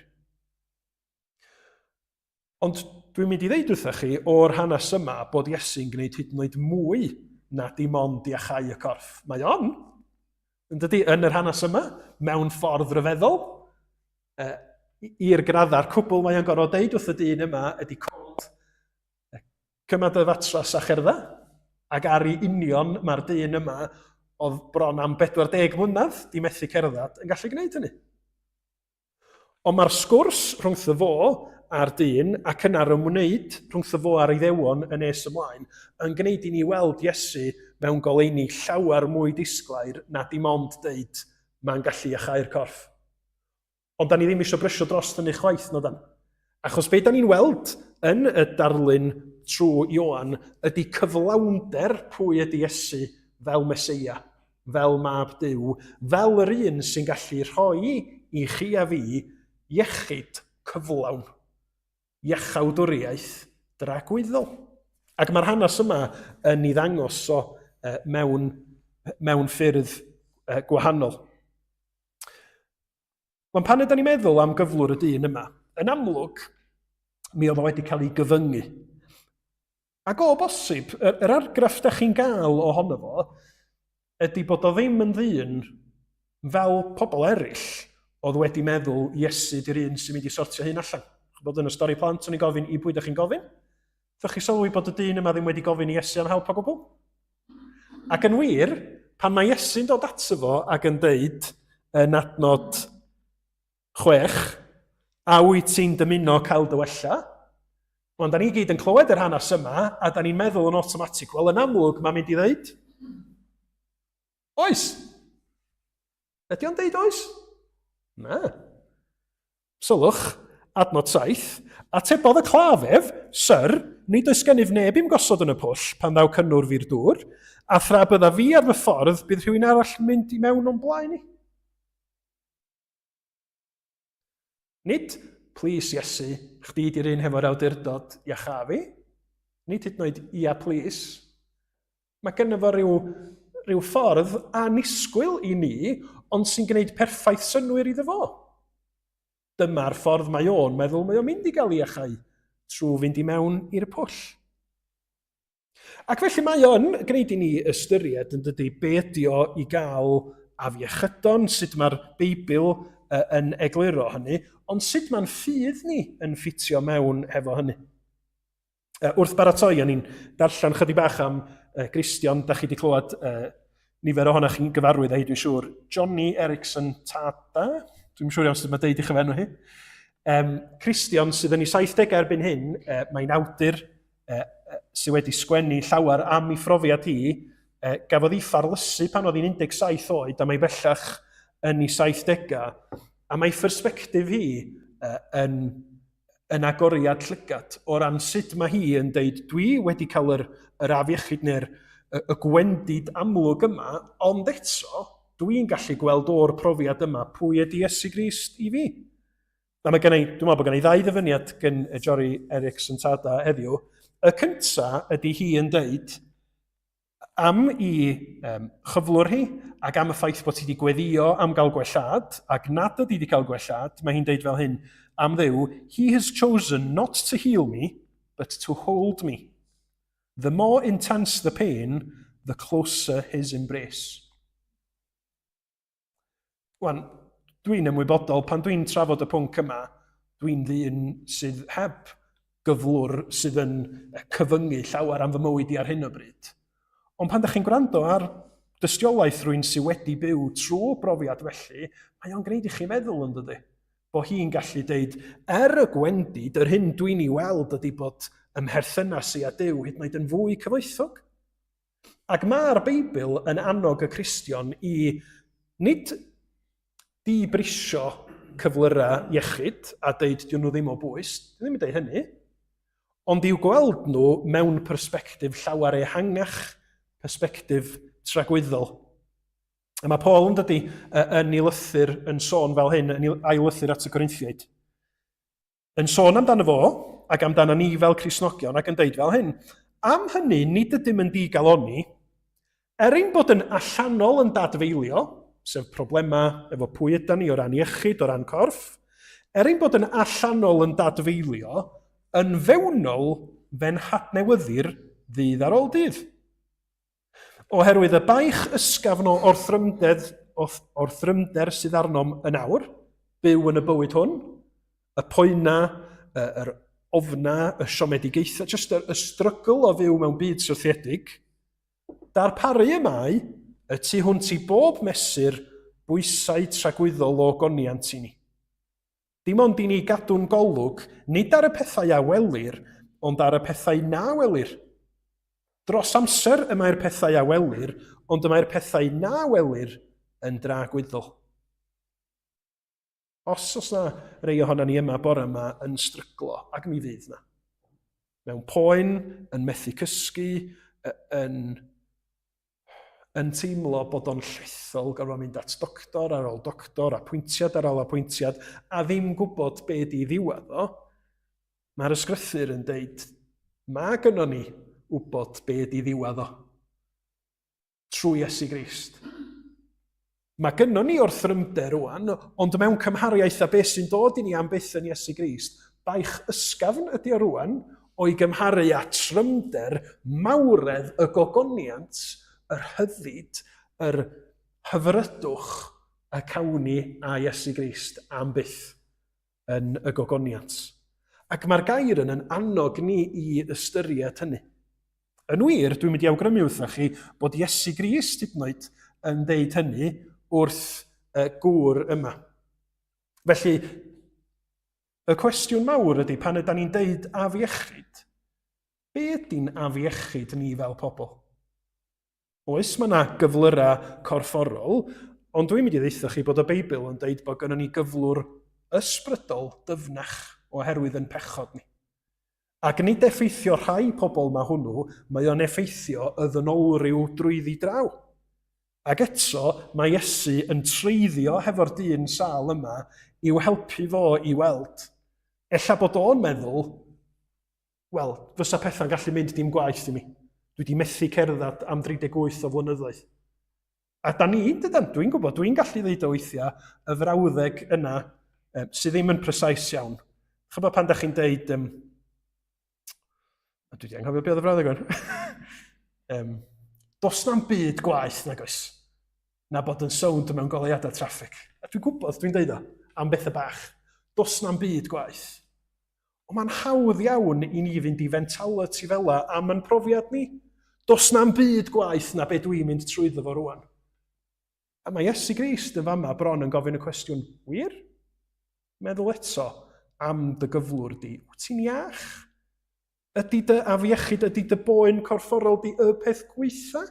Ond dwi'n mynd i ddeud wrthych chi o'r hanes yma bod Iesu'n gwneud hyd yn oed mwy na dim ond iachau y corff. Mae on, yn dydy, yn yr hanes yma, mewn ffordd ryfeddol, e, i'r graddau'r cwbl mae o'n gorfod deud wrth y dyn yma ydy cod, cyma dy fatras a cherdda, ac ar ei union mae'r dyn yma oedd bron am 40 mlynedd di methu cerdded yn gallu gwneud hynny. Ond mae'r sgwrs rhwngtho fo a'r dyn ac yna'r ymwneud rhwngtho fo a'r Iddewon yn nes ymlaen yn gwneud i ni weld Iesu mewn goleuni llawer mwy disglair na dim ond deud mae'n gallu iachau'r corff. Ond da ni ddim eisiau brysio dros hynny chwaith, na dan. Achos be da ni'n weld yn y darlun trwy Ioan ydy cyflawnder pwy ydy Iesu fel Meseia, fel Mab Duw, fel yr un sy'n gallu rhoi i chi a fi iechyd cyflawn, iachawdwriaeth dragwyddol. Ac mae'r hanes yma yn ei ddangos o mewn, mewn ffyrdd gwahanol. Ond pan ydyn ni'n meddwl am gyflwr y dyn yma, yn amlwg, mi oedd o wedi cael ei gyfyngu. Ac o bosib, yr, yr argraff da chi'n gael ohono fo ydy bod o ddim yn ddyn fel pobl eraill oedd wedi meddwl Iesu di'r un sy'n mynd i sortio hyn allan. Bod yn y stori plant, o'n i'n gofyn i pwy da chi'n gofyn? Ddech chi sylwi bod y dyn yma ddim wedi gofyn i Iesu am help o gwbl? Ac yn wir, pan mae Iesu'n dod ato fo ac yn deud yn adnod 6, a wyt ti'n dymuno cael dy wella? Ond da ni gyd yn clywed yr hanes yma, a da ni'n meddwl yn automatic, wel yn amlwg mae'n mynd i ddeud, Oes! Ydy o'n deud oes? Na. Sylwch, adnod 7, atebodd y claf ef, Syr, nid oes gennyf neb i'm gosod yn y pwll pan ddaw cynnwrf i'r dŵr, a thra bydda fi ar fy ffordd, bydd rhywun arall yn mynd i mewn o'm blaen i. Nid, plîs Iesu, chdi di'r un hefo'r awdurdod, iachâ fi. Nid hyd yn oed, ia plîs. Mae gynno fo ryw, ryw ffordd annisgwyl i ni, ond sy'n gwneud perffaith synnwyr iddo fo. Dyma'r ffordd mae o'n meddwl mae o'n mynd i gael ei iachau, trwy fynd i mewn i'r pwll. Ac felly mae o'n gwneud i ni ystyried yn dydy be ydy o i gael afiechydon, sut mae'r Beibl yn egluro hynny, ond sut mae'n ffydd ni yn ffitio mewn hefo hynny. Wrth baratoi, o'n i'n darllen chydig bach am Gristion, da chi wedi clywed nifer ohonoch chi'n gyfarwydd â hi, dwi'n siŵr. Johnny Erickson Tada, dwi'n siŵr iawn sut mae deud i chi enw hi. Cristion sydd yn ei 70au erbyn hyn, mae'n awdur sydd wedi sgwennu llawer am ei phrofiad hi, gafodd ei pharlysu pan oedd hi'n 17 oed a mae bellach yn ei 70au, a mae phersbectif hi yn yn agoriad llygad o ran sut mae hi yn deud dwi wedi cael yr, yr afiechyd neu'r y, y gwendid amlwg yma, ond eto dwi'n gallu gweld o'r profiad yma pwy ydy Iesu Grist i fi. A mae gen i, dwi'n meddwl bod gen i ddau ddyfyniad gen y Jory Erickson Tada heddiw. Y cynta ydy hi yn deud, am i um, chyflwr hi ac am y ffaith bod hi wedi gweddio am gael gwellhad ac nad ydy wedi cael gwellhad, mae hi'n deud fel hyn, am Dduw, he has chosen not to heal me, but to hold me. The more intense the pain, the closer his embrace. Wan, dwi'n ymwybodol, pan dwi'n trafod y pwnc yma, dwi'n ddyn sydd heb gyflwr sydd yn cyfyngu llawer am fy mywyd i ar hyn o bryd. Ond pan ydych chi'n gwrando ar dystiolaeth rwy'n sydd wedi byw trwy brofiad felly, mae o'n gwneud i chi feddwl yn dydy. Bo hi'n gallu deud, er y gwendid, yr hyn dwi'n ei weld ydy bod ymherthynas i a Duw hyd yn oed yn fwy cyfoethog. Ac mae'r Beibl yn annog y Cristion i nid dibrisio cyflyrau iechyd a deud dyn nhw ddim o bwys, dwi ddim yn deud hynny, ond i'w gweld nhw mewn persbectif llawer ehangach, persbectif tragwyddol. A mae Paul yn dydy yn ei lythyr yn sôn fel hyn, yn ei ail lythyr at y Corinthiaid. Yn sôn amdano fo, ac amdano ni fel Cristnogion, ac yn deud fel hyn, Am hynny, nid ydym yn digalonni, er ein bod yn allanol yn dadfeilio, sef problemau efo pwy ydan ni o ran iechyd, o ran corff, er ein bod yn allanol yn dadfeilio, yn fewnol fe'n hadnewyddir ddydd ar ôl dydd. Oherwydd y baich ysgafn o orthrymdedd, orthrymder sydd arnom yn awr, byw yn y bywyd hwn, y poena, yr ofna, y siomedigaethau, jyst y, y strygl o fyw mewn byd syrthiedig, darparu y mae y tu hwnt i bob mesur bwysau tragwyddol o goniant i ni. Dim ond i ni gadw'n golwg, nid ar y pethau a welir, ond ar y pethau na welir. Dros amser y mae'r pethau a welir, ond y mae'r pethau na welir yn dragwyddol. Os oes na rei ohono ni yma bore yma yn stryglo, ac mi fydd na, mewn poen, yn methu cysgu, yn yn teimlo bod o'n llethol gorfod mynd at doctor ar ôl doctor, apwyntiad ar ôl apwyntiad, a ddim gwybod be di ddiwedd o, mae'r ysgrythur yn deud, mae gynnon ni wybod be di ddiwedd o, trwy Iesu Grist. Mae gynnon ni orthrymder rwan, ond mewn cymhariaeth â beth sy'n dod i ni am byth yn Iesu Grist, baich ysgafn ydy o rwan, o'i gymharu â trymder mawredd y gogoniant, yr rhyddid, yr hyfrydwch y cawn ni â Iesu Grist am byth yn y gogoniant. Ac mae'r gair yn yn annog ni i ystyried hynny. Yn wir, dwi'n mynd i awgrymu wrthych chi bod Iesu Grist hyd yn oed yn deud hynny wrth y gŵr yma. Felly, y cwestiwn mawr ydy pan ydy ni'n deud afiechyd, be ydy'n afiechyd ni fel pobl? Oes, mae yna gyflyrau corfforol, ond dwi'n mynd i ddeutha chi bod y Beibl yn deud bod gynnon ni gyflwr ysbrydol dyfnach oherwydd yn pechod ni. Ac nid effeithio rhai pobl mae hwnnw, mae o'n effeithio y ddynolryw drwyddi draw. Ac eto, mae Iesu yn treiddio hefo'r dyn sâl yma i'w helpu fo i weld. Ella bod o'n meddwl, wel, fysa pethau'n gallu mynd dim gwaeth i mi. Dwi wedi methu cerdded am 38 o flynyddoedd. A da ni, dydan, dwi'n gwybod, dwi'n gallu ddeud o weithiau y frawddeg yna um, sydd ddim yn precise iawn. Chybod pan da chi'n deud, um, dwi wedi anghofio beth oedd y frawddeg o'n. um, does na'm byd gwaeth nag oes, na bod yn sownd mewn goleuadau traffig. A dwi'n gwybod, dwi'n deud o, am bethau bach. Does na'm byd gwaeth. Ond mae'n hawdd iawn i ni fynd i fentality fela am yn profiad ni. Does na'm byd gwaeth na be dwi'n mynd trwyddo fo rwan. A mae Iesu Grist yn fama bron yn gofyn y cwestiwn, wir? Meddwl eto am dy gyflwr di. Wyt ti'n iach? Ydy dy afiechyd, ydy dy boen corfforol di y peth gweitha?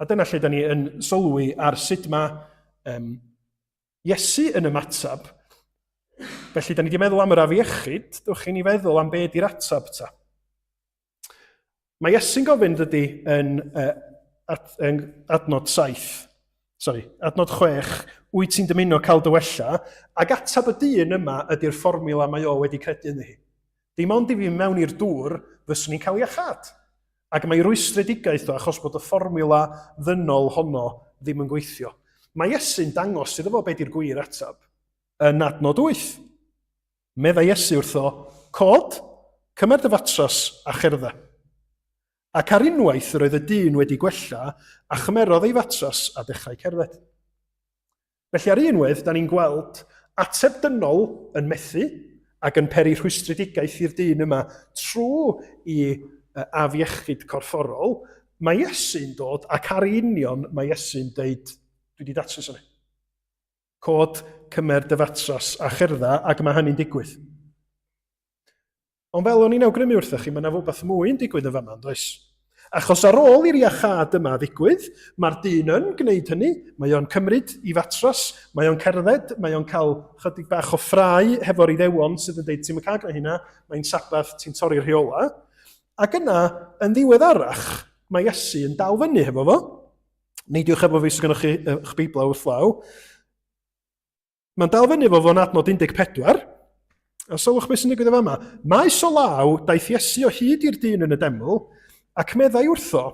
A dyna lle da ni yn sylwi ar sut mae um, Iesu yn ymateb. Felly, da ni wedi meddwl am yr afiechyd, dwch i ni feddwl am be di'r ateb ta. Mae Iesu'n gofyn dydy yn, uh, at, yn adnod 7, sorry, adnod 6, wyt ti'n dymuno cael dy wella, ac ateb y dyn yma ydy'r fformiwla mae o wedi credu ynddi hi. Dim ond i fi mewn i'r dŵr fyswn i'n cael iachâd. Ac mae rwystredigaeth o achos bod y fformiwla ddynol honno ddim yn gweithio. Mae Iesu'n dangos iddo fo be di'r gwir ateb yn adnod 8. Meddai Iesu wrtho, Cod, cymer dy fatras a cherdda. Ac ar unwaith yr oedd y dyn wedi gwella a chymerodd ei fatras a dechrau cerdded. Felly ar un wedd, da ni'n gweld ateb dynol yn methu ac yn peri rhwystredigaeth i'r dyn yma trwy i afiechyd corfforol. Mae Iesu'n dod ac ar ei union mae Iesu'n deud, dwi wedi datrys hynny. Cod, cymer dy fatras a cherdda ac mae hynny'n digwydd. Ond fel o'n i'n awgrymu wrthoch chi, mae yna rhywbeth mwy yn digwydd yn fama, does? Achos ar ôl i'r iachâd yma ddigwydd, mae'r dyn yn gwneud hynny, mae o'n cymryd i fatras, mae o'n cerdded, mae o'n cael chydig bach o ffrae hefo'r Iddewon sydd yn dweud, ti'n cael gwneud hynna, mae'n Sabath, ti'n torri'r rheola. Ac yna, yn ddiweddarach, mae Iesu yn dal fyny hefo fo. Neidiwch efo fi os gennych chi eich Beiblau wrth law. Mae'n dal fyny efo fo'n adnod 14. A sylwch beth sy'n digwydd efo yma. Maes o law, daeth Iesu o hyd i'r dyn yn y deml, ac meddai wrtho,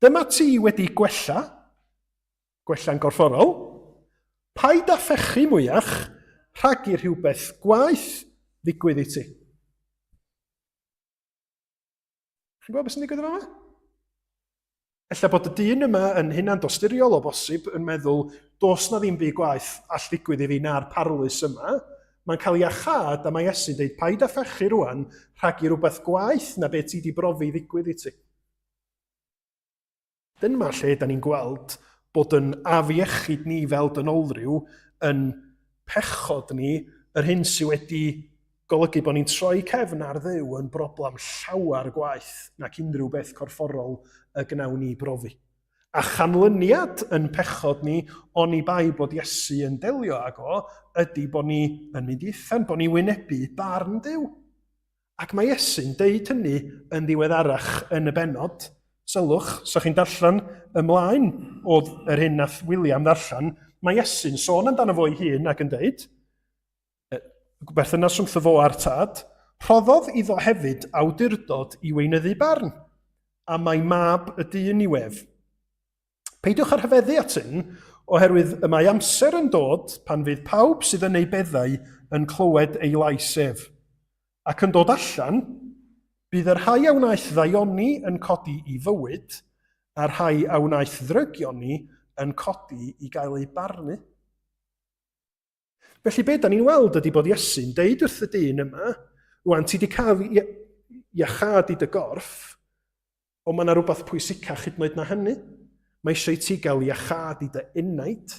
dyma ti wedi gwella, gwella'n gorfforol, paid â phechu mwyach, rhag i rhywbeth gwaeth ddigwydd i ti. Chi'n gweld beth sy'n digwydd yma? Ella bod y dyn yma yn hunan dosturiol o bosib yn meddwl, does na ddim byd gwaeth all ddigwydd i fi na'r parlys yma. Mae'n cael ei achad a mae Iesu'n dweud, paid â phechu rwan rhag i rhywbeth gwaeth na beth ti wedi brofi ddigwydd i ti. Dyma lle da ni'n gweld bod yn afiechyd ni fel dynolryw yn pechod ni, yr hyn sydd wedi golygu bod ni'n troi cefn ar Dduw yn broblem llawer gwaeth nac unrhyw beth corfforol y gnawn ni brofi. A chanlyniad yn pechod ni, oni bai bod Iesu yn delio ag o, ydy bod ni yn mynd i uffern, bod ni wynebu barn Duw. Ac mae Iesu'n deud hynny yn ddiweddarach yn y bennod. Sylwch, so chi'n darllen ymlaen oedd yr hyn nath William ddarllen, mae Iesu'n sôn amdano fo ei hun ac yn deud, berthynas rhwngtho fo a'r tad, rhoddodd iddo hefyd awdurdod i weinyddu barn, a mae mab y dyn i'w ef. Peidiwch â rhyfeddu at hyn, oherwydd y mae amser yn dod pan fydd pawb sydd yn eu beddau yn clywed ei lais ef. Ac yn dod allan, bydd y rhai a wnaeth ddaioni yn codi i fywyd, a'r rhai a wnaeth ddrygioni yn codi i gael eu barnu. Felly be da ni'n weld ydy bod Iesu'n deud wrth y dyn yma, rwan ti wedi cael iachâd i dy gorff, ond mae yna rhywbeth pwysicach hyd yn oed na hynny. Mae eisiau i ti gael iachâd i dy enaid,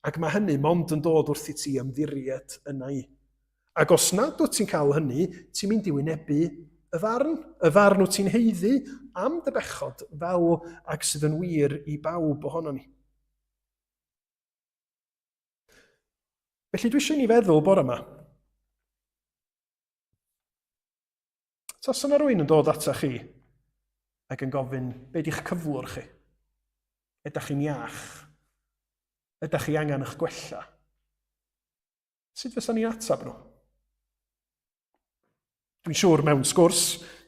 ac mae hynny mond yn dod wrth i ti ymddiried yna i. Ac os nad wyt ti'n cael hynny, ti'n mynd i wynebu y farn, y farn wyt ti'n haeddu am dy bechod fel ag sydd yn wir i bawb ohono ni. Felly dwi eisiau i ni feddwl bore yma. Tasa yna rwy'n yn dod ata chi ac yn gofyn, be di'ch cyflwr chi? Ydych chi'n iach? Ydych chi angen eich gwella? Sut fysa ni'n atab nhw? Dwi'n siŵr mewn sgwrs,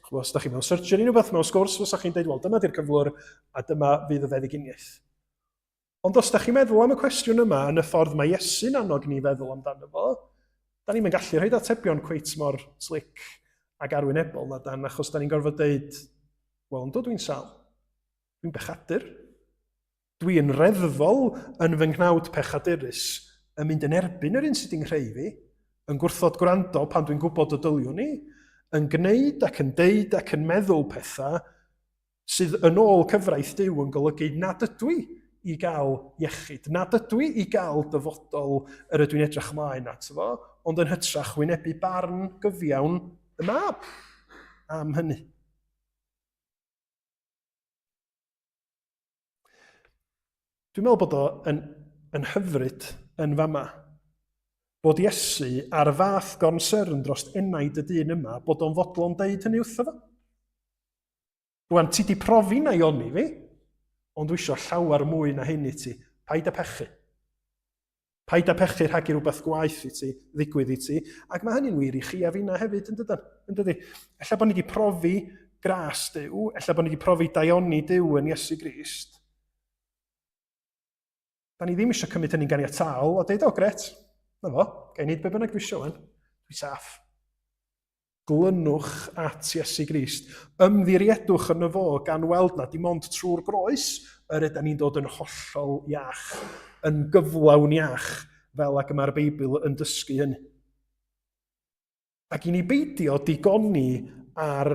chymod, os ydych chi mewn surgery neu beth mewn sgwrs, fysa chi'n dweud, wel, dyma di'r cyflwr a dyma fydd y feddyginiaeth. Ond os ydych chi'n meddwl am y cwestiwn yma yn y ffordd mae Iesu'n annog ni feddwl amdano fo, da ni'n gallu rhoi atebion cweit mor slick ac arwynebol na dan, achos da ni'n gorfod deud, wel, ynddo dwi'n sal. Dwi'n bechadur. Dwi yn reddfol yn fy nghnawd pechadurus, yn mynd yn erbyn yr un sydd wedi nghreu fi, yn gwrthod gwrando pan dwi'n gwybod y dyliwn i, yn gwneud ac yn deud ac yn meddwl pethau sydd yn ôl cyfraith Duw yn golygu nad ydw i i gael iechyd, nad ydw i i gael dyfodol yr ydw i'n edrych ymlaen ato fo, ond yn hytrach wynebu barn gyfiawn y mab am hynny. Dwi'n meddwl bod o yn, yn hyfryd yn fama. Bod Iesu ar y fath goncern dros enaid y dyn yma, bod o'n fodlon deud hynny wrtho fo. Rwan, ti di profi na i oni fi, ond dwi eisiau llawer mwy na hyn i ti. Paid â pechu. Paid â pechu rhag i rywbeth gwaeth i ti ddigwydd i ti, ac mae hynny'n wir i chi a finna hefyd, yn dydan? Yn dydi? Ella bod ni wedi profi gras Duw, ella bod ni wedi profi daioni Duw yn Iesu Grist. Da ni ddim eisiau cymryd hynny'n ganiataol a deud, o, gret, na fo, ga i wneud be bynnag dwi eisiau wan, dwi saff. Glynwch at Iesu Grist. Ymddiriedwch yno fo gan weld na dim ond trwy'r groes yr yda ni'n dod yn hollol iach, yn gyflawn iach, fel ag y mae'r Beibl yn dysgu hynny. Ac i ni beidio digoni ar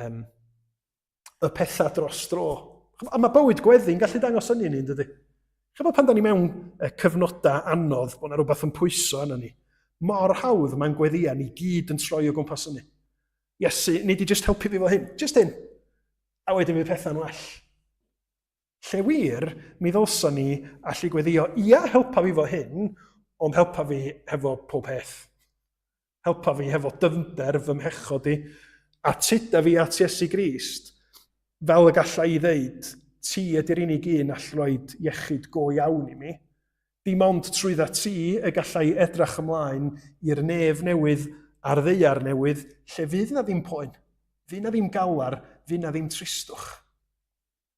um, y pethau dros dro. A mae bywyd gweddi'n gallu dangos hynny ni, dydy? Chymod pan da ni mewn cyfnodau anodd, bod yna rhywbeth yn pwyso arno ni, mor hawdd mae'n gweddiau ni gyd yn troi o gwmpas hynny. Iesu, nid i just helpu fi fo hyn, just hyn. A wedyn fydd pethau'n well. Lle wir, mi ddylson ni allu gweddio, ia, helpa fi fo hyn, ond helpa fi hefo pob peth. Helpa fi hefo dyfnder fy mhechod i, a tuda fi at Iesu Grist, fel y galla i ddeud, ti ydy'r unig un all roed iechyd go iawn i mi. Dim ond trwydda ti y galla i edrach ymlaen i'r nef newydd a'r ddaear newydd, lle fydd na ddim poen, fydd na ddim galar, fydd na ddim tristwch.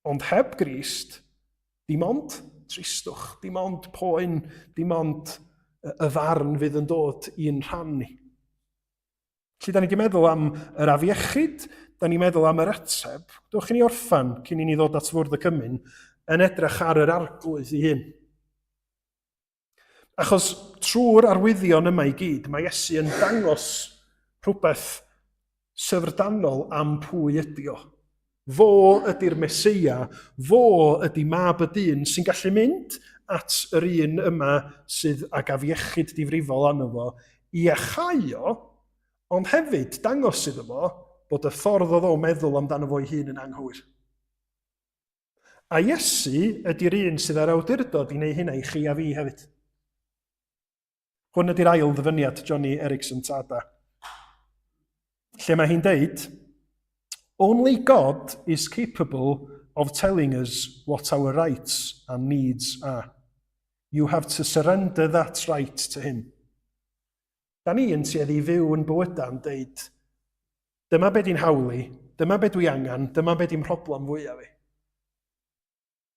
Ond heb Grist, dim ond tristwch, dim ond poen, dim ond y farn fydd yn dod i'n rhan ni. Felly, da ni wedi meddwl am yr afiechyd, da ni'n meddwl am yr ateb. Dewch i ni orffan cyn i ni ddod at fwrdd y cymun yn edrych ar yr arglwydd ei hun. Achos trwy'r arwyddion yma i gyd, mae Iesu yn dangos rhywbeth syfrdanol am pwy ydi o. Fo ydy'r Meseia, fo ydy mab y dyn sy'n gallu mynd at yr un yma sydd ag afiechyd difrifol arno fo i iachau o, ond hefyd dangos iddo fo bod y ffordd oedd o'n meddwl amdano fo'i hun yn anghywir. A Iesu ydy'r un sydd â'r awdurdod i wneud hynna i chi a fi hefyd. Hwn ydy'r ail ddyfyniad Johnny Erickson Tada. Lle mae hi'n deud, Only God is capable of telling us what our rights and needs are. You have to surrender that right to him. Da ni yn tueddu i fyw yn bywydau yn deud, Dyma be di'n hawl i, dyma be dwi angen, dyma be di'n mhroblem fwyaf fi.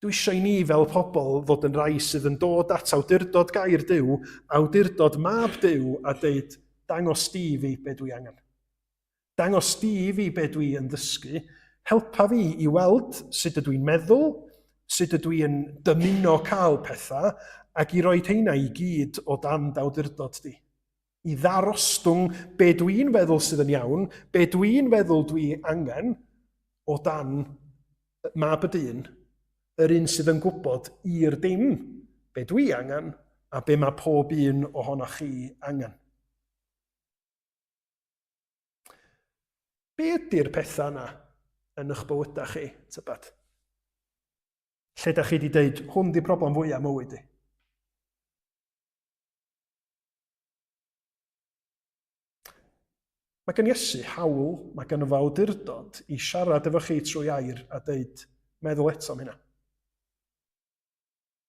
Dwi eisiau i ni fel pobl fod yn rai sydd yn dod at awdurdod gair Duw, awdurdod mab Duw, a deud, dangos di fi be dwi angen. Dangos di fi be dwi yn ddysgu, helpa fi i weld sut ydw i'n meddwl, sut ydw i'n dymuno cael pethau, ac i roi rheina i gyd o dan d'awdurdod di. i ddarostwng be dwi'n feddwl sydd yn iawn, be dwi'n feddwl dwi angen, o dan mab y dyn, yr un sydd yn gwybod i'r dim be dwi angen a be mae pob un ohonoch chi angen. Be ydy'r pethau yna yn eich bywydau chi, tybed? Lle da chi wedi deud, hwn di problem fwyaf mywyd i? Mae gen Iesu hawl, mae gen fo awdurdod i siarad efo chi trwy air a deud, meddwl eto am hynna.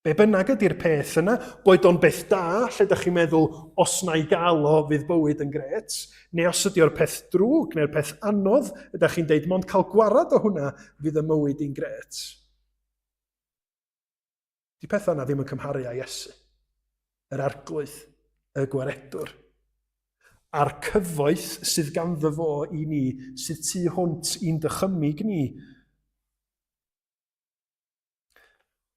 Be bynnag ydy'r peth yna, boed o'n beth da, lle ydych chi'n meddwl, os na i gael o, fydd bywyd yn gret, neu os ydy o'r peth drwg neu'r peth anodd, ydych chi'n deud, mond cael gwarad o hwnna fydd y mywyd i'n gret. Di pethau yna ddim yn cymharu â Iesu, yr arglwydd, y gwaredwr, a'r cyfoeth sydd ganddo fo i ni, sydd tu hwnt i'n dychymyg ni.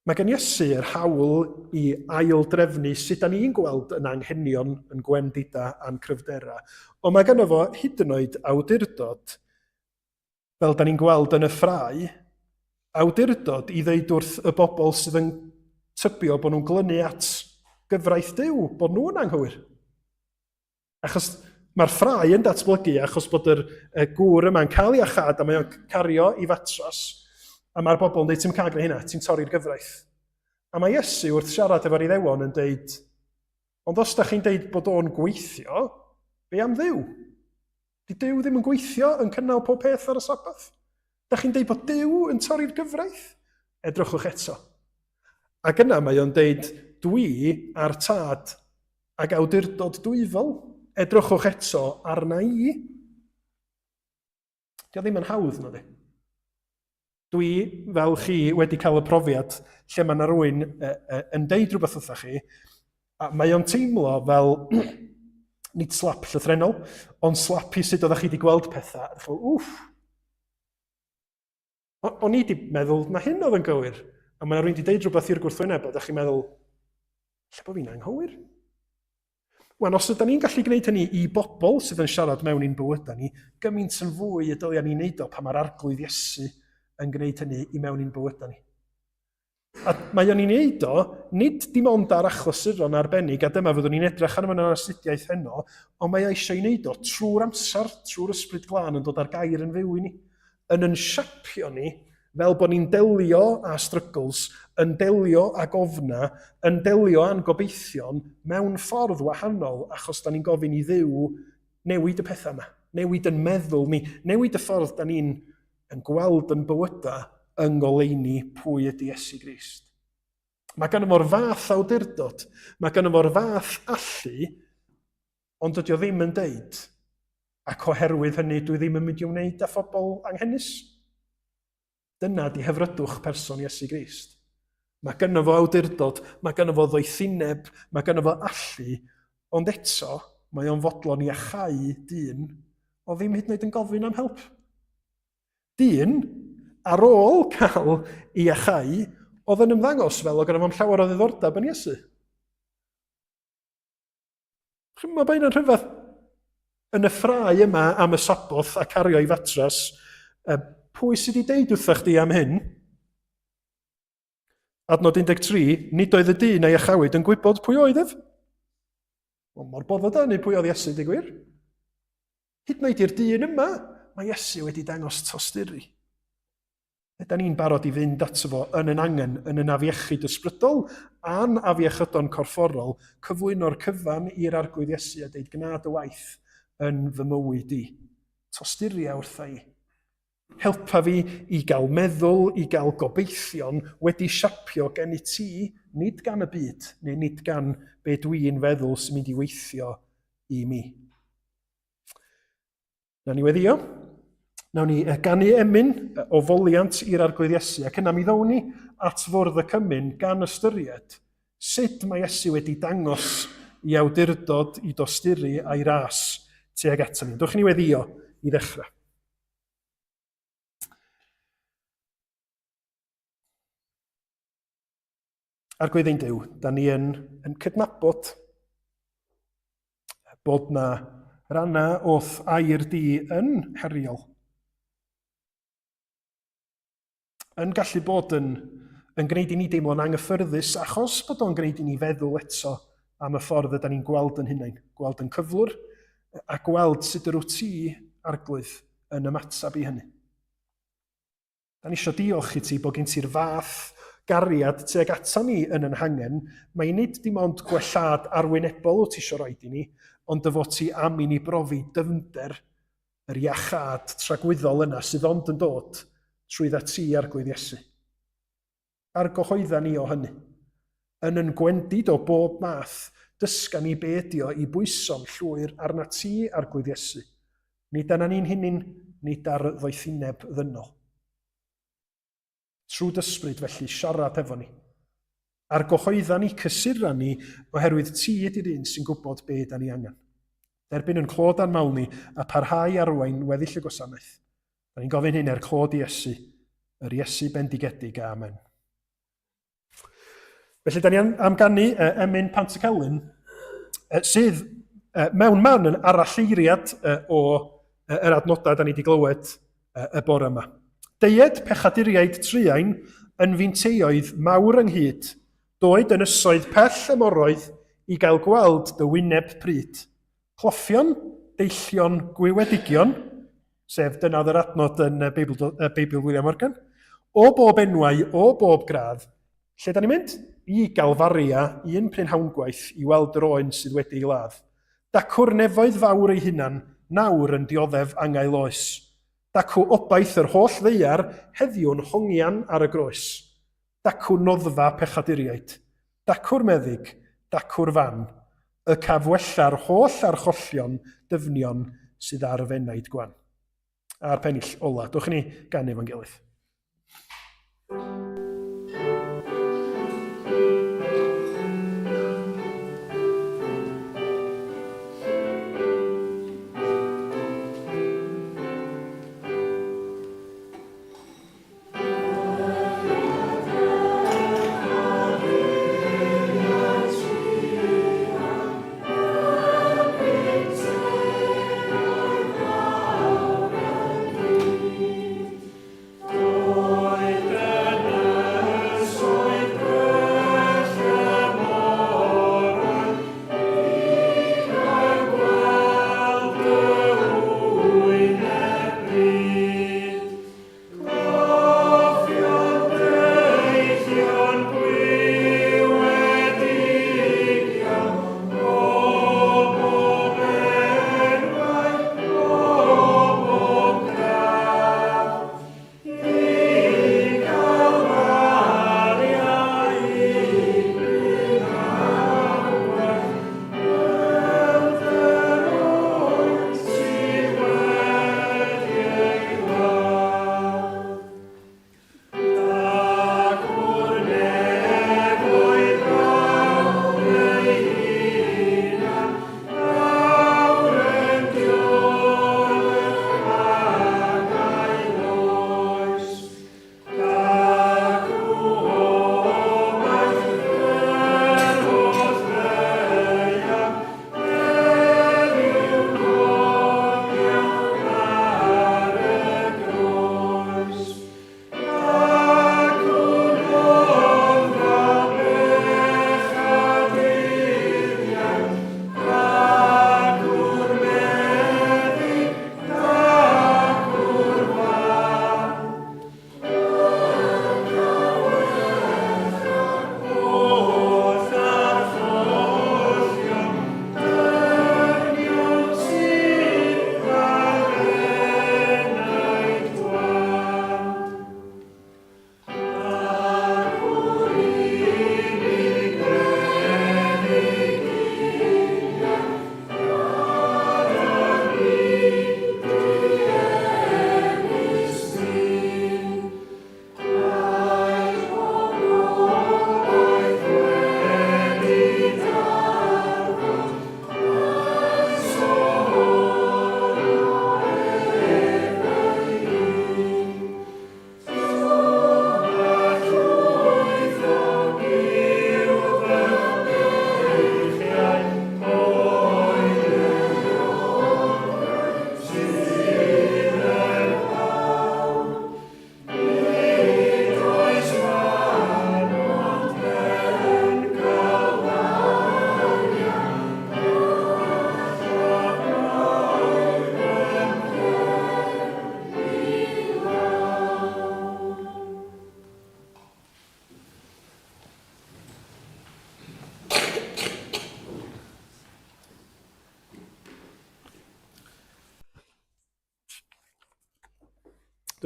Mae gan Iesu yr hawl i ail-drefnu sut da ni'n gweld yn anghenion, yn gwendidau a'n cryfderau. Ond mae ganddo fo hyd yn oed awdurdod, fel da ni'n gweld yn y ffrae, awdurdod i ddeud wrth y bobl sydd yn tybio bod nhw'n glynu at gyfraith Duw, bod nhw'n anghywir. Achos mae'r ffrae yn datblygu achos bod yr y gŵr yma'n cael ei achad a mae o'n cario i fatras a mae'r bobl yn dweud ti'n cael gwneud hynna, ti'n torri'r gyfraith. A mae Iesu wrth siarad efo'r Iddewon yn dweud, ond os da chi'n dweud bod o'n gweithio, be am Dduw? Di Duw ddim yn gweithio yn cynnal pob peth ar y Sabath? Da chi'n dweud bod Duw yn torri'r gyfraith? Edrychwch eto. Ac yna mae o'n deud, dwi a'r tad Ac awdurdod dwyfol, edrychwch eto arna i. Dio ddim yn hawdd, na di. Dwi, fel chi, wedi cael y profiad lle mae yna rwy'n e, e, yn deud rhywbeth wrtha chi, a mae o'n teimlo fel, nid slap llythrenol, ond slap i sut oeddech chi wedi gweld pethau. A chi'n wff, O'n i wedi meddwl na hyn oedd yn gywir. A mae rhywun wedi deud rhywbeth i'r gwrthwyneb, a ydych chi'n meddwl, lle bod fi'n anghywir? Wan, os ydyn ni'n gallu gwneud hynny i bobl sydd yn siarad mewn i'n bywydau ni, gymaint yn fwy y dylia ni wneud o pan mae'r arglwydd Iesu yn gwneud hynny i mewn i'n bywydau ni. A mae o'n ei wneud o, nid dim ond ar achlysuron arbennig, a dyma fyddwn ni'n edrych arno yn yr astudiaeth heno, ond mae o eisiau ei wneud o trwy'r amser, trwy'r ysbryd glân yn dod â'r gair yn fyw i ni, yn yn siapio ni, fel bod ni'n delio â struggles, yn delio ag ofna, yn delio â'n gobeithion mewn ffordd wahanol, achos da ni'n gofyn i Dduw newid y pethau yma, newid yn meddwl ni, newid y ffordd da ni'n yn gweld yn bywydau yng ngoleuni pwy ydy Iesu Grist. Mae gan fo'r fath awdurdod, mae gan fo'r fath allu, ond dydy o ddim yn deud, ac oherwydd hynny dwi ddim yn mynd i wneud â phobl anghenus. Dyna di hyfrydwch person Iesu Grist. Mae gynno fo awdurdod, mae gynno fo ddoethineb, mae gynno fo allu, ond eto mae o'n fodlon i achau dyn o ddim hyd yn oed yn gofyn am help. Dyn, ar ôl cael ei achau, oedd yn ymddangos fel o gynno fo'm llawer o ddiddordeb yn Iesu. Chymod bod hynna'n rhyfedd? Yn y ffrae yma am y Saboth a cario i fatras, pwy sydd wedi deud wrthach chdi am hyn? Adnod 13, nid oedd y dyn a'i achawyd yn gwybod pwy oedd ef. Wel, mor boddod â neu pwy oedd Iesu, di gwir. Hyd yn oed i'r dyn yma, mae Iesu wedi dangos tosturi. Ydan ni'n barod i fynd ato fo yn yn angen, yn yn afiechyd ysbrydol a'n afiechydon corfforol, cyflwyno'r cyfan i'r Arglwydd Iesu a deud gwna dy waith yn fy mywyd i. Tosturia wrtha i. Helpa fi i gael meddwl, i gael gobeithion wedi siapio gen i ti, nid gan y byd, neu nid gan be dwi'n feddwl sy'n mynd i weithio i mi. Nawn ni weddio. Nawn ni ganu emyn o foliant i'r Arglwydd Iesu, ac yna mi ddown ni at fwrdd y cymun gan ystyried sut mae Iesu wedi dangos i awdurdod, i dosturi a'i ras tuag ato ni. Dwch i ni weddio i ddechrau. Arglwydd ein Duw, da ni yn, yn cydnabod bod na rannau o'th air di yn heriol. Yn gallu bod yn, yn gwneud i ni deimlo'n anghyffyrddus achos bod o'n gwneud i ni feddwl eto am y ffordd yda ni'n gweld yn hunain, gweld yn cyflwr a gweld sut yr wyt ti, Arglwydd, yn ymateb i hynny. Da ni eisiau diolch i ti bod gen ti'r fath gariad tuag ata ni yn yn hangen. Mae nid dim ond gwellhad arwynebol wyt ti eisiau roed i ni, ond dy fod ti am i ni brofi dyfnder yr iachâd tragwyddol yna sydd ond yn dod trwydda ti, Arglwydd Iesu. Argyhoedda ni o hynny. Yn yn gwendid o bob math, dysga ni be ydi o i bwyso'n llwyr arnat ti, Arglwydd Iesu. Nid arna ni'n hunin, nid ar ddoethineb ddynol. Trwy d'Ysbryd, felly, siarad hefo ni. Argyhoedda ni, cysura ni, oherwydd ti ydi'r un sy'n gwybod be da ni angen. Derbyn yn clod a'n mawl ni, a parhau i arwain weddill y gwasanaeth. Da ni'n gofyn hyn er clod i Iesu, yr Iesu bendigedig. Amen. Felly, da ni am ganu emyn Pantycelyn, sydd mewn man yn aralleiriad o yr adnodau da ni wedi glywed y bore yma. Deued pechaduriaid truain yn finteioedd mawr ynghyd, doed ynysoedd pell y moroedd i gael gweld dy wyneb pryd. Cloffion, deillion, gwywedigion, sef dyna oedd yr adnod yn y Beibl, y Beibl William Morgan, o bob enwau, o bob gradd, lle da ni'n mynd? I Galfaria, un prynhawngwaith, i weld yr oen sydd wedi ei ladd. Dacw'r nefoedd fawr ei hunan, nawr yn dioddef angau loes. Dacw obaith yr holl ddaear, heddiw'n hongian ar y groes. Dacw noddfa pechaduriaid. Dacw'r meddyg, dacw'r fan, y caf wella'r holl archollion dyfnion sydd ar y fenaid gwan. A'r pennill ola, dwch i ni ganu efo'n gilydd.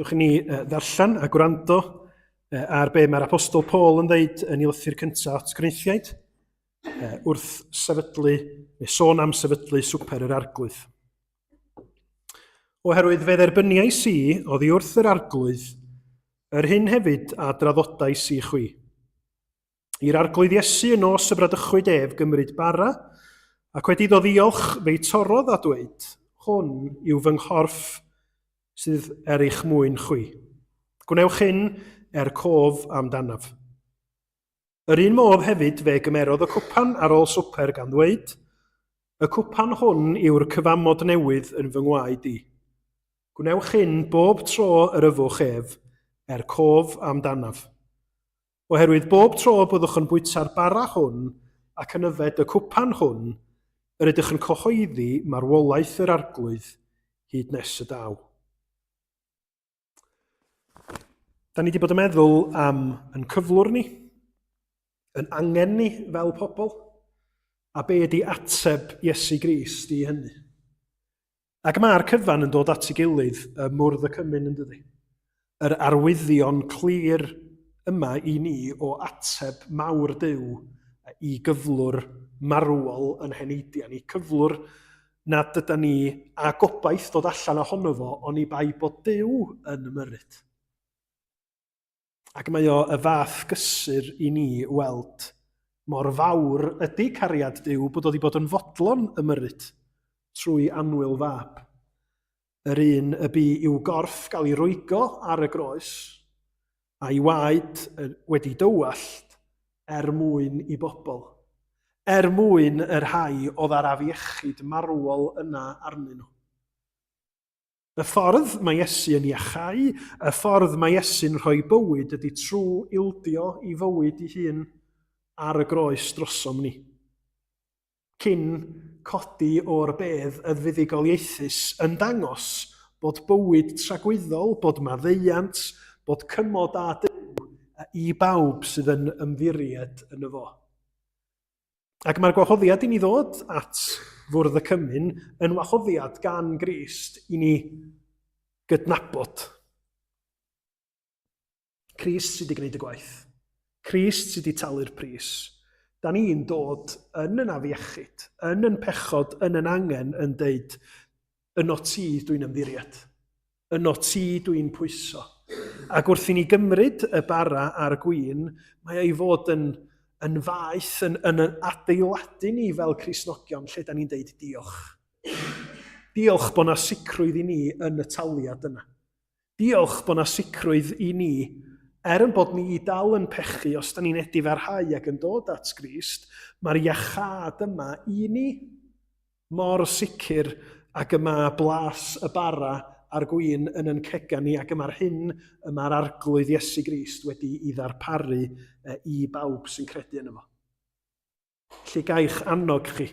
Dewch i ni ddarllen a gwrando ar be mae'r Apostol Paul yn dweud yn ei lythyr cyntaf at Corinthiaid wrth sefydlu, neu sôn am sefydlu swper yr Arglwydd. Oherwydd fe dderbyniais i oddi wrth yr Arglwydd yr hyn hefyd a draddodais i chwi. I'r Arglwydd Iesu y nos y bradychwyd ef gymryd bara, ac wedi iddo ddiolch, fe'i torrodd a dweud, Hwn yw fy nghorff sydd er eich mwyn chwi. Gwnewch hyn er cof amdanaf. Yr un modd hefyd fe gymerodd y cwpan ar ôl swper gan ddweud, Y cwpan hwn yw'r cyfamod newydd yn fy ngwaed i. Gwnewch hyn bob tro yr yfwch ef, er cof amdanaf. Oherwydd bob tro y byddwch yn bwyta'r bara hwn ac yn yfed y cwpan hwn, yr ydych yn cyhoeddi marwolaeth yr Arglwydd hyd nes y daw. Da ni wedi bod yn meddwl am yn cyflwr ni, yn angen ni fel pobl, a be ydy ateb Iesu Grist i hynny. Ac mae'r cyfan yn dod at ei gilydd ym mwrdd y cymun, yn dydi? Yr arwyddion clir yma i ni o ateb mawr Duw i gyflwr marwol yn heneidiau ni, cyflwr nad yda ni â gobaith dod allan ohono fo oni bai bod Duw yn ymyrryd. Ac mae o y fath gysur i ni weld mor fawr ydy cariad Duw bod o wedi bod yn fodlon ymyrryd trwy annwyl fab. Yr un y bu i'w gorff gael ei rwygo ar y groes, a'i waed wedi dywallt er mwyn i bobl, er mwyn y rhai oedd â'r afiechyd marwol yna arnyn nhw. Y ffordd mae Iesu yn iachau, y ffordd mae Iesu'n rhoi bywyd ydy trwy ildio i fywyd ei hun ar y groes drosom ni. Cyn codi o'r bedd y fuddugoliaethus yn dangos bod bywyd tragwyddol, bod maddeuant, bod cymod â Duw i bawb sydd yn ymddiried yno fo. Ac mae'r gwahoddiad i ni ddod at fwrdd y cymun yn wahoddiad gan Grist i ni gydnabod. Crist sydd wedi gwneud y gwaith. Crist sydd wedi talu'r pris. Da ni'n dod yn yn afiechyd, yn yn pechod, yn yn angen, yn deud, Yno ti dwi'n ymddiried. Yno ti dwi'n pwyso. Ac wrth i ni gymryd y bara a'r gwin, mae ei fod yn, yn faeth, yn, yn adeiladu ni fel Cristnogion, lle da ni'n deud diolch. Diolch bod na sicrwydd i ni yn y taliad yna. Diolch bod na sicrwydd i ni, er yn bod ni dal yn pechu, os da ni'n edifarhau ac yn dod at Grist, mae'r iachâd yma i ni. Mor sicr ag y mae blas y bara a'r gwin yn yn cegau ni, ac y mae'r hyn y mae'r Arglwydd Iesu Grist wedi i ddarparu i bawb sy'n credu yno fo. Felly gaich annog chi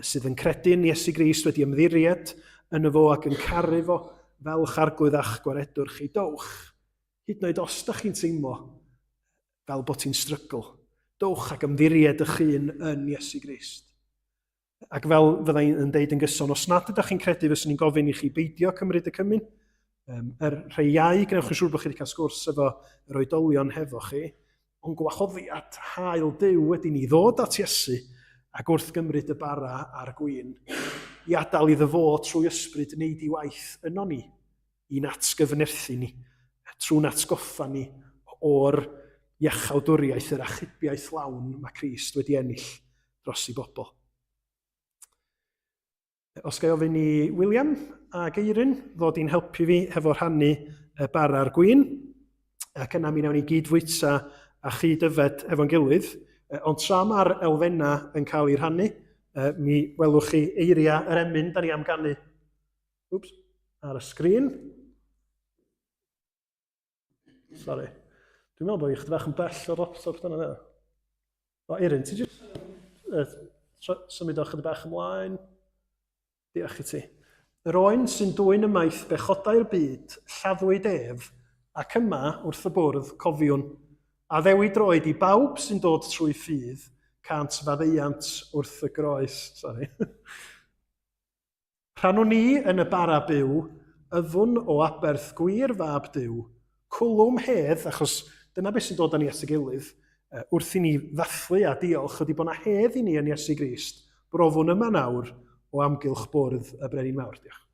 sydd yn credu yn Iesu Grist wedi ymddiried yn y fo ac yn caru fo fel eich arglwydd a'ch gwaredwr chi, dowch, hyd yn oed os da chi'n teimlo fel bod ti'n strygl, dowch ac ymddiried eich hun yn Iesu Grist. Ac fel fydda i'n deud yn gyson, os nad ydych chi'n credu fyswn i'n gofyn i chi beidio cymryd y cymun, um, er rhai iau, gwnewch yn siŵr bod chi wedi cael sgwrs efo yr oedolion hefo chi, ond gwahoddiad hael Duw ydy ni ddod at Iesu ac wrth gymryd y bara a'r gwin, i adael iddo fo trwy ysbryd wneud i waith yno ni, i'n atgyfnerthu ni, trwy'n atgoffa ni o'r iachawdwriaeth, yr achubiaeth lawn mae Crist wedi ennill dros i bobl. Os ga i ofyn i William a Geirin ddod i'n helpu fi hefo rhannu y bara a'r gwin, ac yna mi wnawn ni gyd fwyta a chyd yfed efo'n gilydd, ond tra mae'r elfennau yn cael eu rhannu, mi welwch chi eiriau yr emyn da ni am ganu Oops, ar y sgrin. Sorry. Dwi'n meddwl bod i chdi bach yn bell o'r laptop dyna dda. O, Erin, ti jyst symud o chydig bach ymlaen. Diolch i ti. Yr oen sy'n dwyn ymaith bechodau'r byd, lladdwyd ef, ac yma, wrth y bwrdd, cofiwn. A ddewi droed i bawb sy'n dod trwy ffydd, cânt faddeuant wrth y groes. Sorry. Rhannwn ni yn y bara byw Yfwn o aberth gwir fab Duw, cwlwm hedd, achos dyna beth sy'n dod â ni at y gilydd, wrth i ni ddathlu a diolch ydy bod 'na hedd i ni yn Iesu Grist, brofwn yma nawr o amgylch bwrdd y Brenin Mawr. Diolch.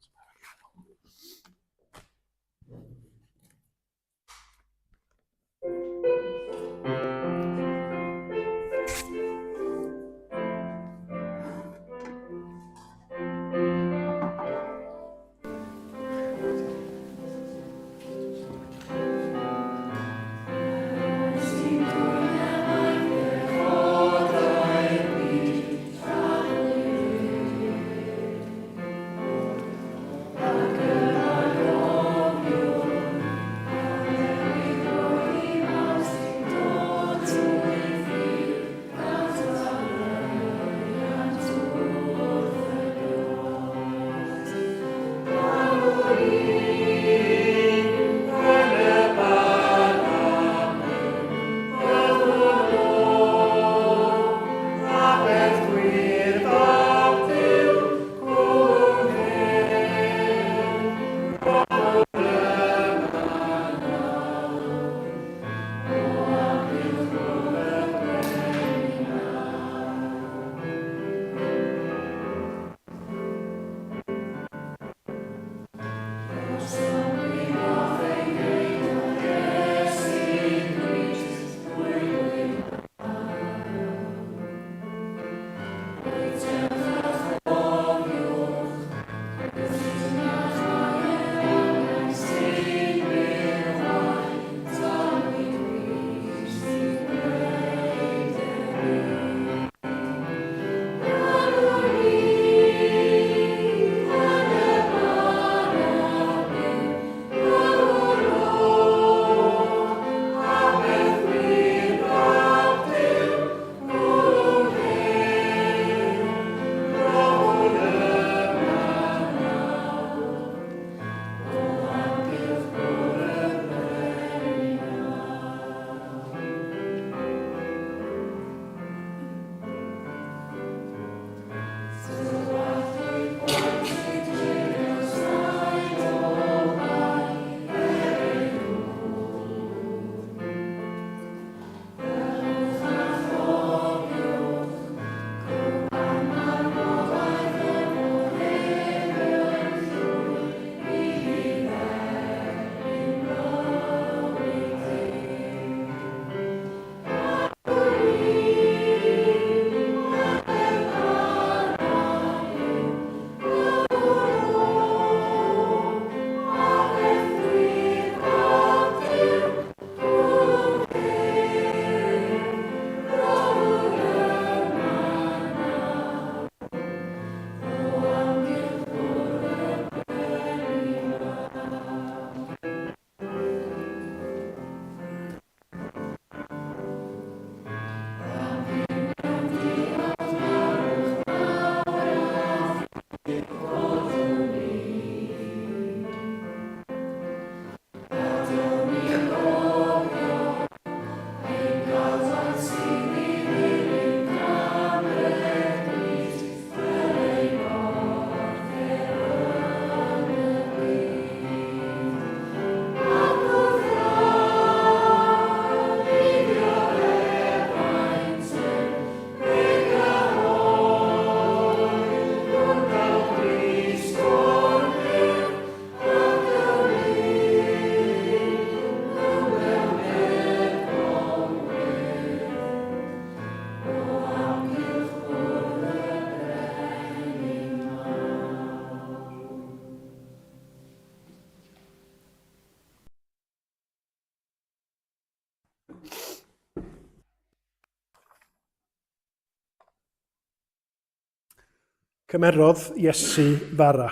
Cymerodd Iesu fara,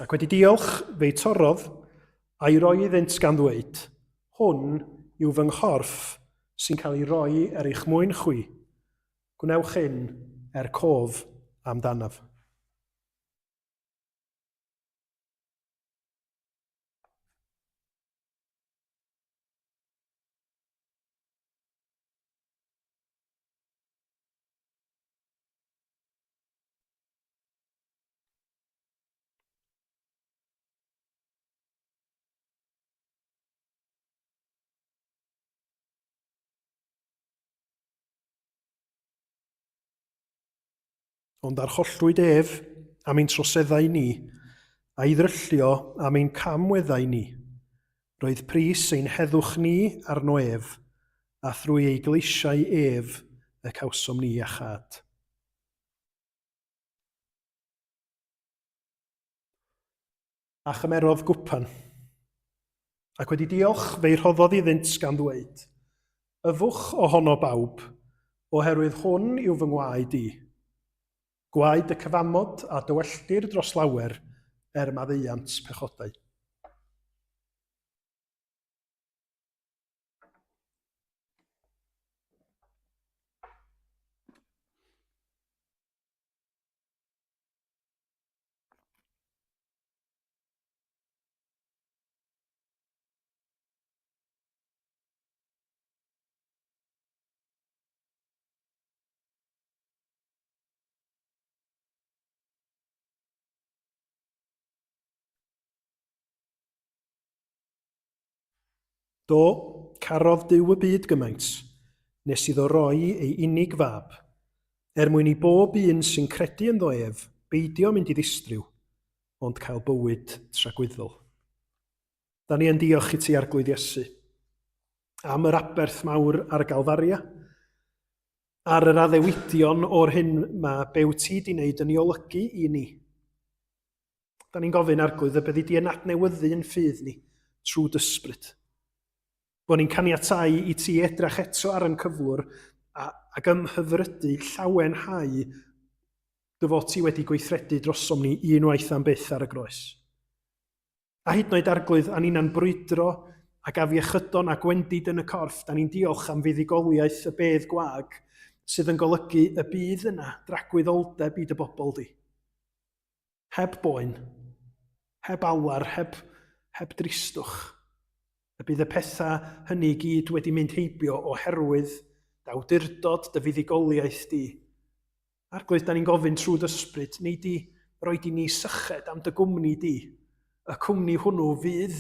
ac wedi diolch, fe'i torrodd, a'i roi iddynt gan ddweud, Hwn yw fy nghorff sy'n cael ei roi er eich mwyn chwi. Gwnewch hyn er cof amdanaf. Ond archollwyd ef am ein troseddau ni, a'i ddryllio am ein camweddau ni. Roedd pris ein heddwch ni arno ef, a thrwy ei gleisiau ef y cawsom ni iachâd. A chymerodd gwpan. Ac wedi diolch, fe'i rhoddodd iddynt gan ddweud, Yfwch ohono bawb, oherwydd hwn yw fy ngwaed i. Gwaed y cyfamod a dywelltir dros lawer er maddeuant pechodau. Do, carodd Duw y byd gymaint, nes iddo roi ei unig fab, er mwyn i bob un sy'n credu ynddo ef beidio mynd i ddistryw, ond cael bywyd tragwyddol. Da ni yn diolch i ti, Arglwydd Iesu, am yr aberth mawr ar Galfaria, ar yr addewidion o'r hyn mae be wyt ti di wneud yn ei olygu i ni. Da ni'n gofyn, Arglwydd, y byddi di yn adnewyddu yn ffydd ni trwy dysbryd. Bod ni'n caniatau i ti edrach eto ar yn cyflwr a, ac ymhyfrydu llawenhau dy fod ti wedi gweithredu drosom ni unwaith am byth ar y groes. A hyd yn oed Arglwydd, a ninnau'n brwydro ag afiechydon a gwendid yn y corff, da ni'n diolch am fuddugoliaeth y bedd gwag sydd yn golygu y bydd yna dragwyddoldeb i dy bobl di. Heb boen, heb alar, heb, heb dristwch. Y bydd y pethau hynny i gyd wedi mynd heibio oherwydd dy awdurdod, dy fuddugoliaeth di. Arglwydd, da ni'n gofyn trwy dy ysbryd, nei di roi di ni syched am dy gwmni di. Y cwmni hwnnw fydd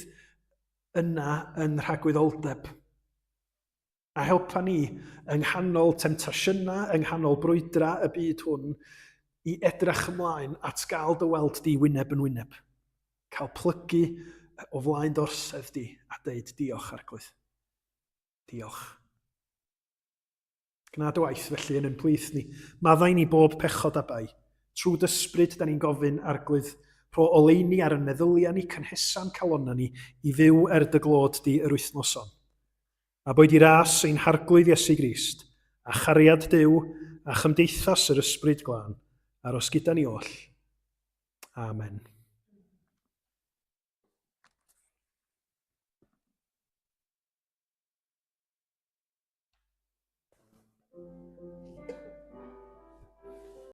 yna yn rhagwyddoldeb. A helpa ni yng nghanol temtasiynau, yng nghanol brwydrau y byd hwn, i edrych ymlaen at gael dy weld di wyneb yn wyneb. Cael plygu o flaen dy orsedd di a deud diolch, Arglwydd. Diolch. Gwna dy waith felly yn ein plith ni. Maddau ni bob pechod a bai. Trwy dy ysbryd, da ni'n gofyn, Arglwydd, rho oleuni ar yn meddyliau ni, cynhesa'n calonnau ni, i fyw er dy glod di yr wythnos hon. A boed i ras ein Harglwydd Iesu Grist, a chariad Duw, a chymdeithas yr Ysbryd Glân, aros gyda ni oll. Amen.